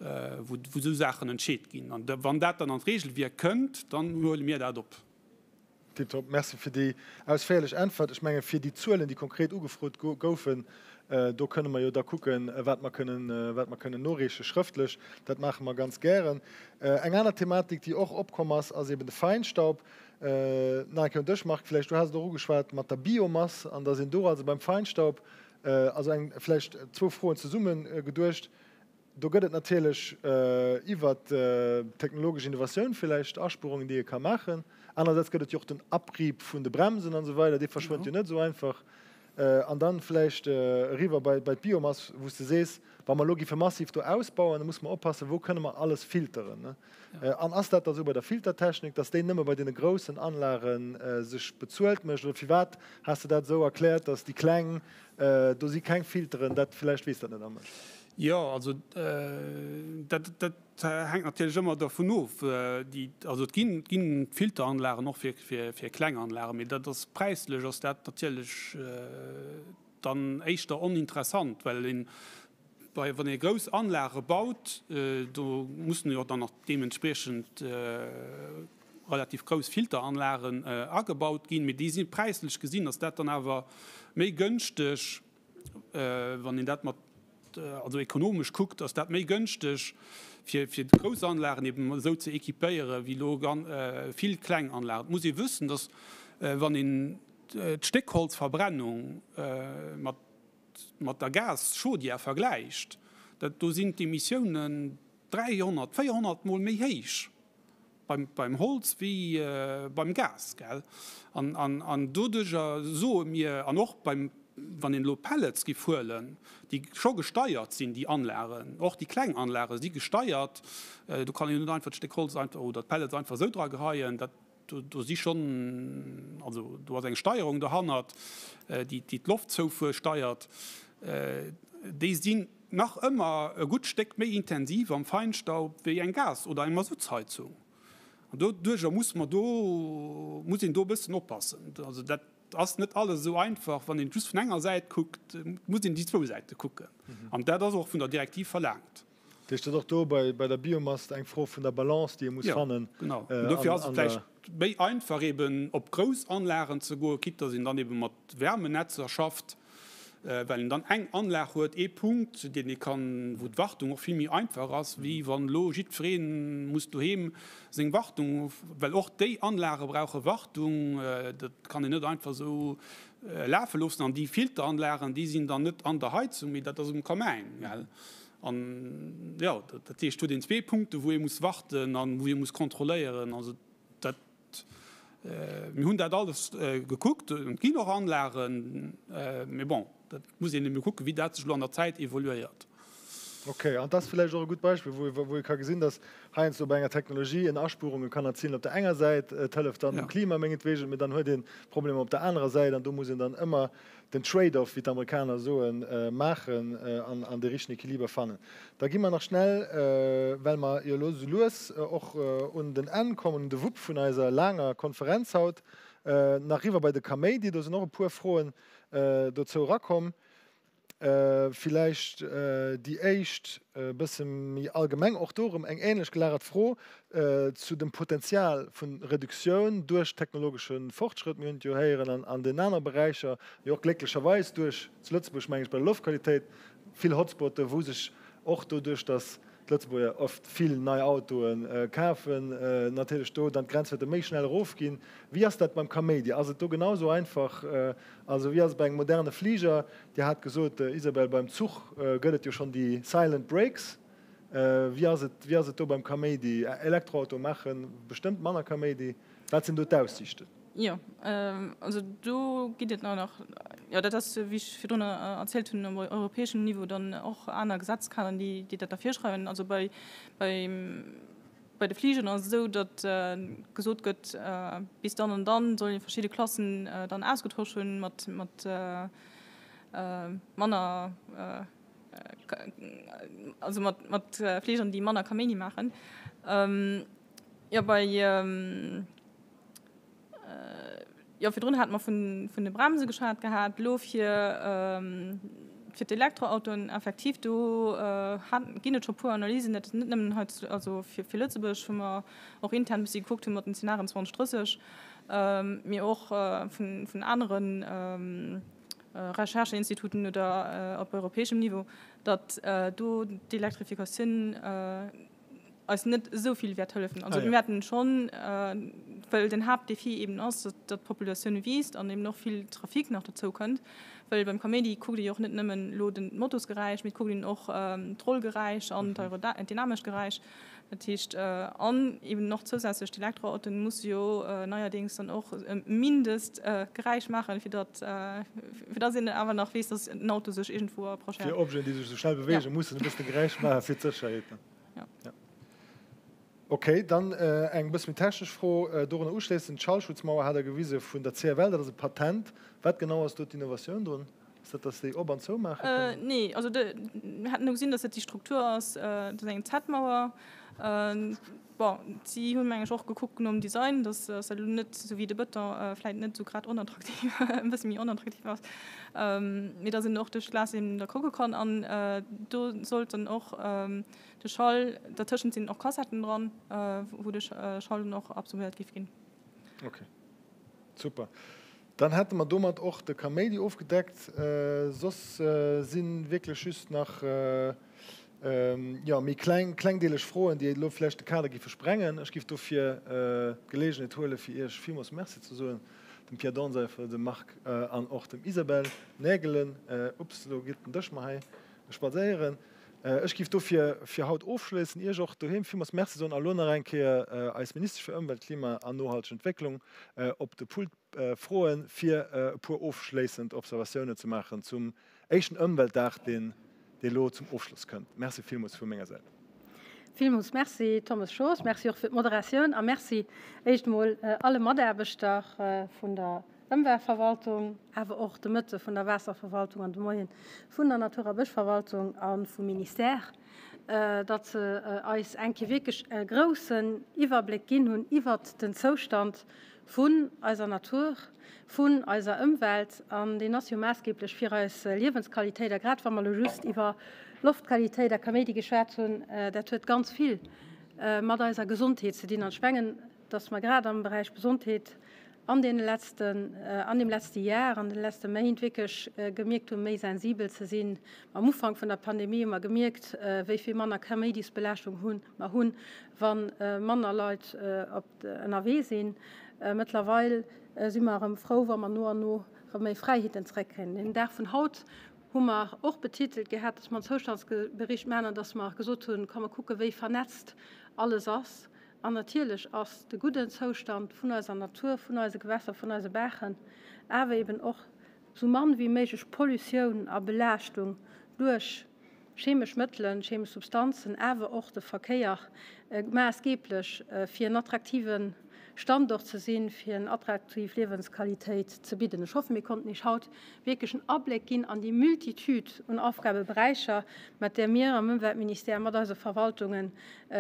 C: wou esou Saachen entscheet ginn. An wann dat dann an d'Regelwierk kënnt, dann huele mir dat op.
A: Tiptop. Merci fir déi ausféierlech Äntwert. Ech menge fir déi Zuelen, déi konkret ugefrot goufen, do kënne mer jo da kucken, wat mer kënnen, wat mer kënnen noreeche schrëftlech. Dat maache mer ganz gären. Eng aner Thematik, déi och opkomm ass, ass eben de Feinstaub. Nach eng Kéier un dech, Marc, vläicht, du has et och ugeschwat mat der Biomass an dass een do also beim Feinstaub, also eng, vläicht zwou Froen zesumme geduecht, Do gëtt et natierlech iwwert d'technologesch Innovatioun villäicht Aspuerungen, déi ee ka maachen. Anerersäits gëtt et jo och den Abrieb vun de Bremsen an esou weider, dee verschwënnt jo net esou einfach. An dann vläicht eriwwer bei d'Biomass, wou s de sees, wa mer elo giffe massiv do ausbauen, da musse mer oppassen, wou kënne mer alles filteren. An ass dat da esou bei der Filtertechnik, dass déi nëmme bei deene groussen Anlage sech bezuelt mécht? Oder firwat has de dat esou erkläert, dass déi kleng, do si keng Filteren? Dat vläicht weess dat net amecht.
C: Jo, also dat hänkt natierlech ëmmer dervun of. Also et ginn, et ginn Filteranlagen och fir kleng Anlagen, mee dat ass präislech ass dat natierlech dann éischter oninteressant, well een, wann ee grouss Anlage baut, do mussen jo dann nach deementspriechend relativ grouss Filteranlagen agebaut ginn, mee déi si präislech gesinn ass dat dann awer méi gënschteg, Wann een dat mat, also ekonomesch kuckt, ass dat méi gënschteg, fir fir grouss Anlagen eben esou ze équipéieren, wéi elo vill kleng Anlagen. Et muss ee wëssen, datt wann een d'Stéckholzverbrennung mat mat der Gaschaudière vergläicht, dat do sinn d'Emissiounen 300, 400 mol méi héich. Beim Holz wéi beim Gas, gell? An doduerjer soe mir, an och beim, wann een elo Pellets giff huelen, déi scho gesteiert sinn, déi Anlagen, och déi kleng Anlage si gesteiert, do kann een net einfach d'Stéck Holz einfach oder d'Pellets einfach esou dra geheien, dat, do si schonn, also do ass eng Steierung dohannert, déi d'Loftzoufuer steiert, déi sinn Nach ëmmer e gutt Stéck méi intensiv am Feinstaub wéi eng Gas oder eng Masuttsheizung. An doduerjer muss mer do, muss een do e bëssen oppassen. Also dat ass net alles esou einfach, wann een et just vun enger Säit kuckt, muss een déi zwou Säite kucken. An dat ass och vun der Direktiv verlaangt.
A: Dat heescht, et ass och do bei der Biomass eng Fro vun der Balance, déi ee muss fannen.
C: Jo, genau. An dofir ass et vläicht méi einfach eben op grouss Anlagen ze goen, quitte dass een dann eben mat Wärmenetzer schafft, well een dann eng Anlag huet, ee Punkt, deen ee kann, wou d'Wartung och vill méi einfach ass, wéi wann elo jiddweree muss doheem seng Wartung, well och déi Anlage brauche Wartung, dat kann een net einfach esou lafe loossen. An déi Filteranlagen, déi sinn dann net an der Heizung, mee dat ass um Kamäin, gell. An jo, dat heescht, huet een zwee Punkte wou ee muss warten an wou ee muss kontrolléieren. Also dat, mir hunn dat alles gekuckt, et ginn och Anlagen, mee bon, dat muss een ebe kucken, wéi dat sech elo an der Zäit evoluéiert.
A: Ok, an dat ass vläicht och e gutt Beispill, wou ee ka gesinn, datt heiansdo bei enger Technologie een Aspuerunge kann erzilen op der enger Säit, et hëlleft dann dem Klima mengetwegen, mee dann huet ee Problemer op der anerer Säit an do muss een dann ëmmer den Trade-off, wéi d'Amerikaner soen, maachen an de richtegen Equiliber fannen. Da gi mer nach schnell, well mer jo elo esou lues och un den Enn kommen, un de Wupp vun eiser laanger Konferenz haut, nach eriwwer bei de Kaméidi. Do sinn och e puer Froen dozou erakomm. Villäicht déi éischt e bësse méi allgemeng, och do erëm eng änlech gelagert Fro zu dem Potenzial vu Reduktioun duerch technologesche Fortschrëtt. Mir hunn et jo héieren an den anere Beräicher, jo och glécklecherweis duerch, zu Lëtzebuerg meng ech bei der Loftqualitéit, vill Hotspotte wou sech och doduerch, datt d'Lëtzebuerger oft vill nei Autoe kafen, natierlech do dann d'Grenzwäerter méi schnell erofginn. Wéi ass dat beim Kaméidi? Ass et do genau esou einfach? Also wéi ass et bei engem moderne Fliger? Dir hat gesot, Isabel, beim Zuch gëtt et jo schonn déi silent brakes. Wéi ass et, wéi ass et do beim Kaméidi? Elektroautoe maache bestëmmt manner Kaméidi. Wat sinn do d'Aussiichten?
D: Jo, also do geet et nach, jo dat ass, wéi ech virdrun erzielt hunn, um europäeschen Niveau dann och aner Gesetzkadern, déi déi dat da virschreiwen. Also bei bei bei de Fligeren ass et esou, datt gesot gëtt, bis dann an dann soll ee verschidde Klassen dann ausgetosch hunn mat mat manner, also mat mat Fligeren, déi manner Kaméini maachen. Jo, bei, jo, virdrun hate mer vun, vun de Bremse geschwat gehat. Elo fir, fir d'Elektroautoen effektiv, do hat, ginn et scho puer Analysen, dat net nëmmen hei zu, also fir, fir Lëtzebuerg, wou mer och intern e bëssi gekuckt hu mat den Zenarien 2030, mee och vun, vun aneren Rechercheinstituten oder op europäeschem Niveau, datt do d'Elektrifikatioun, eis net esou vill wäert hëllefen. Also mir wäerten schonn, well den Haaptdefi eben ass, datt d'Populatioun wiisst an eben och vill Trafic nach dozou kënnt, well beim Kaméidi kuckt ee jo och net nëmmen elo den Motosgeräisch, mee et kuckt een och d'Rollgeräisch an d'aerodynamescht Geräisch. Dat heescht, an eben och zousätzlech d'Elektroautoen musse jo neierdéngs dann och e Mindestgeräisch maachen, fir datt fir datt een awer nach weess, datt den Auto sech iergendwou approchéiert.
A: Fir Objeten, déi sech esou schnell beweegen, mussen e bëssen Geräisch maachen, fir d'Sécherheet. Ja. Okay, dann eng bësse méi technesch Fro dorunner uschléissend. D'Schallschutzmauer hat Der gewise vun der CFL, dat ass e Patent. Wat genau ass do d'Innovatioun drun? Ass dat, datt déi op an zoumaache
D: kënnen? Nee, also mir haten do gesinn, datt dat déi Struktur ass, dat ass eng Z-Mauer. Bon, si hunn, meng ech, och gekuckt nom Design, datt dat elo net esou wéi de Bëton vläicht net esou grad onattraktiv, e bësse méi onattraktiv ass, mee datt een och duerch d'Glas eben da kucke kann. An do sollt dann och de Schall, dertëschent sinn och Kassetten dran, wou de Schall dann och absorbéiert géif ginn.
A: Okay, super. Dann hätte mer domat och de Kaméidi ofgedeckt. Soss si wierklech just nach, jo, méi kleng, klengdeeleg Froen, déi elo vläicht de Kader géife sprengen. Ech géif dofir d'Geleegenheet huelen, fir Iech villmools Merci ze soen, dem Pierre Dornseifer, dem Marc an och dem Isabelle Naegelen. Ups, elo geet den Dësch mer hei spadséieren. Ech géif dofir fir haut ofschléissen, Iech och doheem villmools Merci soen a lo nach eng Kéier eis Ministesch fir Ëmwelt, Klima an nohalteg Entwécklung op de Pult froen, fir e puer ofschléissend Observatiounen ze maachen zum éischten Ëmweltdag, deen elo zum Ofschloss kënnt. Merci villmools vu menger Säit.
E: Villmools Merci, Thomas Schoos. Merci och fir d'Moderatioun a Merci éischt emol alle Mataarbechter vun der Ëmweltverwaltung, awer och de Mëtte vun der Waasserverwaltung an de Moien vun der Natur a Bëschverwaltung a vum Ministère, datt se eis eng Kéier wierklech e groussen Iwwerbléck ginn hunn iwwert den Zoustand vun eiser Natur, vun eiser Ëmwelt. An deen ass jo maassgeblech fir eis Liewensqualitéit. A grad wa mer elo just iwwer Loftqualitéit a Kaméidi geschwat hunn, dat huet ganz vill mat eiser Gesondheet ze dinn. An ech mengen, dass mer grad am Beräich Gesondheet an deene letzten, an deem letzte Jar, an den letzte Méint wierklech gemierkt hunn, méi sensibel ze sinn. Am Ufank vun der Pandemie hu mer gemierkt, wéi vill manner Kaméidisbelaaschtung hu mer hunn, wa manner Leit op ënnerwee sinn. Mëttlerweil si mer erëm frou, wa mer no an no erëm méi Fräiheeten zeréckkréien. Den Dag vun haut hu mer och betitelt gehat, dass mer en Zoustandsbericht maachen an dass mer gesot hunn, komm mer kucken, wéi vernetzt alles ass. An natierlech ass de gudden Zoustand vun eiser Natur, vun eise Gewässer, vun eise Baachen, awer eben och sou mann wéi méiglech Pollutioun a Belaaschtung duerch chemesch Mëttelen, chemesch Substanzen, awer och de Verkéier maassgeblech fir en attraktive Standort ze sinn, fir en attraktiv Liewensqualitéit ze bidden. Ech hoffen, mir konnten Iech haut wierklech en Abléck ginn an déi Multitude un Aufgabeberäicher, mat där mir am Ëmweltministère mat eise Verwaltungen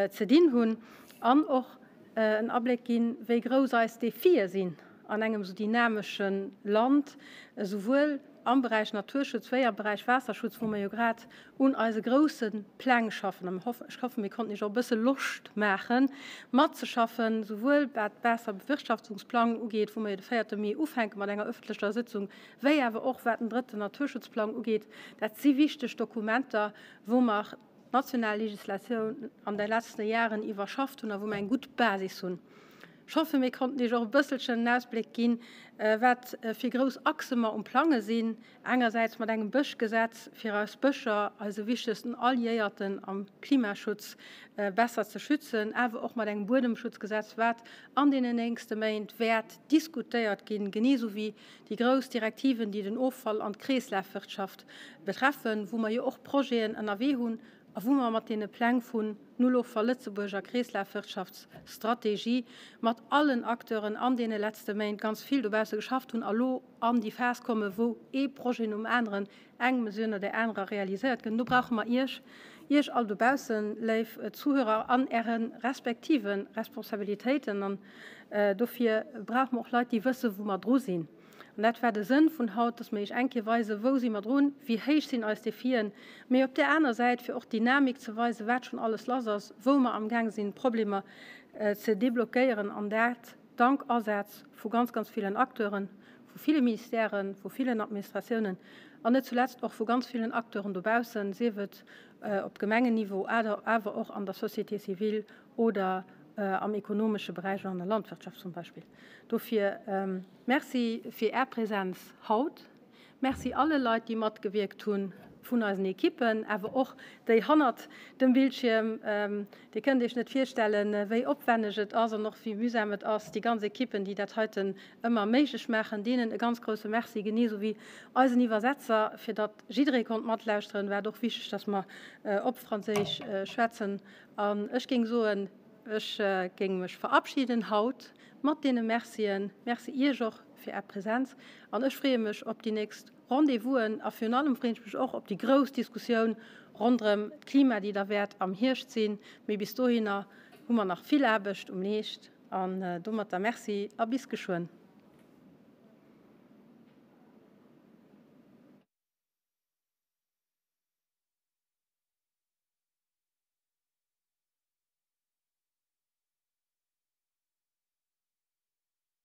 E: ze dinn hunn, an och en Abléck ginn, wéi grouss eis Defie sinn an engem esou dynamesche Land, esouwuel am Beräich Naturschutz wéi am Beräich Waasserschutz, wou mer jo grad un eise grousse Pläng schaffen. An ech hoffen, mir konnten Iech och e bësse Loscht maachen, matzeschaffen, esouwuel wat Waasserbewirtschaftungsplang ugeet, wou mer jo de véierte Mee ufänke mat enger öffentlecher Sëtzung, wéi awer och wat den drëtten Naturschutzplang ugeet. Dat si wichteg Dokumenter, wou mer d'national Legislatioun an de letzte Jaren iwwerschafft hunn a wou mer eng gutt Basis hunn. Ech hoffen, mir konnten Iech och e bësselchen en Ausbléck ginn, wat fir grouss Achse mer um Plange sinn, engersäits mat engem Bëschgesetz, fir eis Bëscher, eise wichtegsten Alliéierten am Klimaschutz, besser ze schützen, awer och mat engem Buedemschutzgesetz, wat an deenen nächste Méint wäert diskutéiert ginn, genee esou wéi déi grouss Direktiven, déi den Offall an d'Kreeslafwirtschaft betreffen, wou mer jo och Projeten ënnerwee hunn a wou mer mat deene Pläng vun Nulloffall Lëtzebuerg a Kreeslafwirtschaftsstrategie mat allen Acteuren an deene letzte Méint ganz vill dobausse geschafft hunn a lo an déi Phas kommen, wou ee Projet nom aneren, eng Mesure no där anerer realiséiert gëtt. Do brauche mer Iech, Iech all dobaussen, léif Zuhörer, an Äre respektive Responsabilitéiten. An dofir brauche mer och Leit, déi wëssen, wou mer dru sinn. An dat war de Sënn vun haut, dass mer Iech eng Kéier weisen, wou si mer drun, wéi héich sinn eis Defien, mee op där aner Säit fir och d'Dynamik ze weisen, wat schonn alles lass ass, wou mer amgaang sinn, Problemer ze deblockéieren, an dat dank Asaz vu ganz, ganz villen Acteuren, vu ville Ministèren, vu villen Administratiounen an net zuletzt och vu ganz villen Acteuren dobaussen, sief et op Gemengenniveau, awer och an der Société civile oder am ekonomesche Beräich oder an der Landwirtschaft zum Beispill. Dofir Merci fir Är Präsenz haut. Merci alle Leit, déi matgewierkt hunn, vun eisen Ekippen, awer och déi hannert dem Bildschierm. Dir kënnt Iech net virstellen, wéi opwänneg et ass an och wéi mühsam et ass, déi ganz Ekippen, déi dat heiten ëmmer méiglech maachen, deenen e ganz grousse Merci, genee sou wéi eisen Iwwersetzer, fir datt jidderee konnt matlauschteren. War et och wichteg, datt mer op Franséisch schwätzen. An ech géing soen, Ech géing mech verabschieden haut mat deene Mercien. Merci Iech och fir Är Präsenz an ech freeë mech op déi nächst Rendez-vousen a virun allem freeën ech mech och op déi grouss Diskussioun ronderëm d'Klima, déi da wäert am Hierscht sinn. Mee bis dohinner hu mer nach vill Aarbecht um Leescht an domatter Merci a bis geschwënn.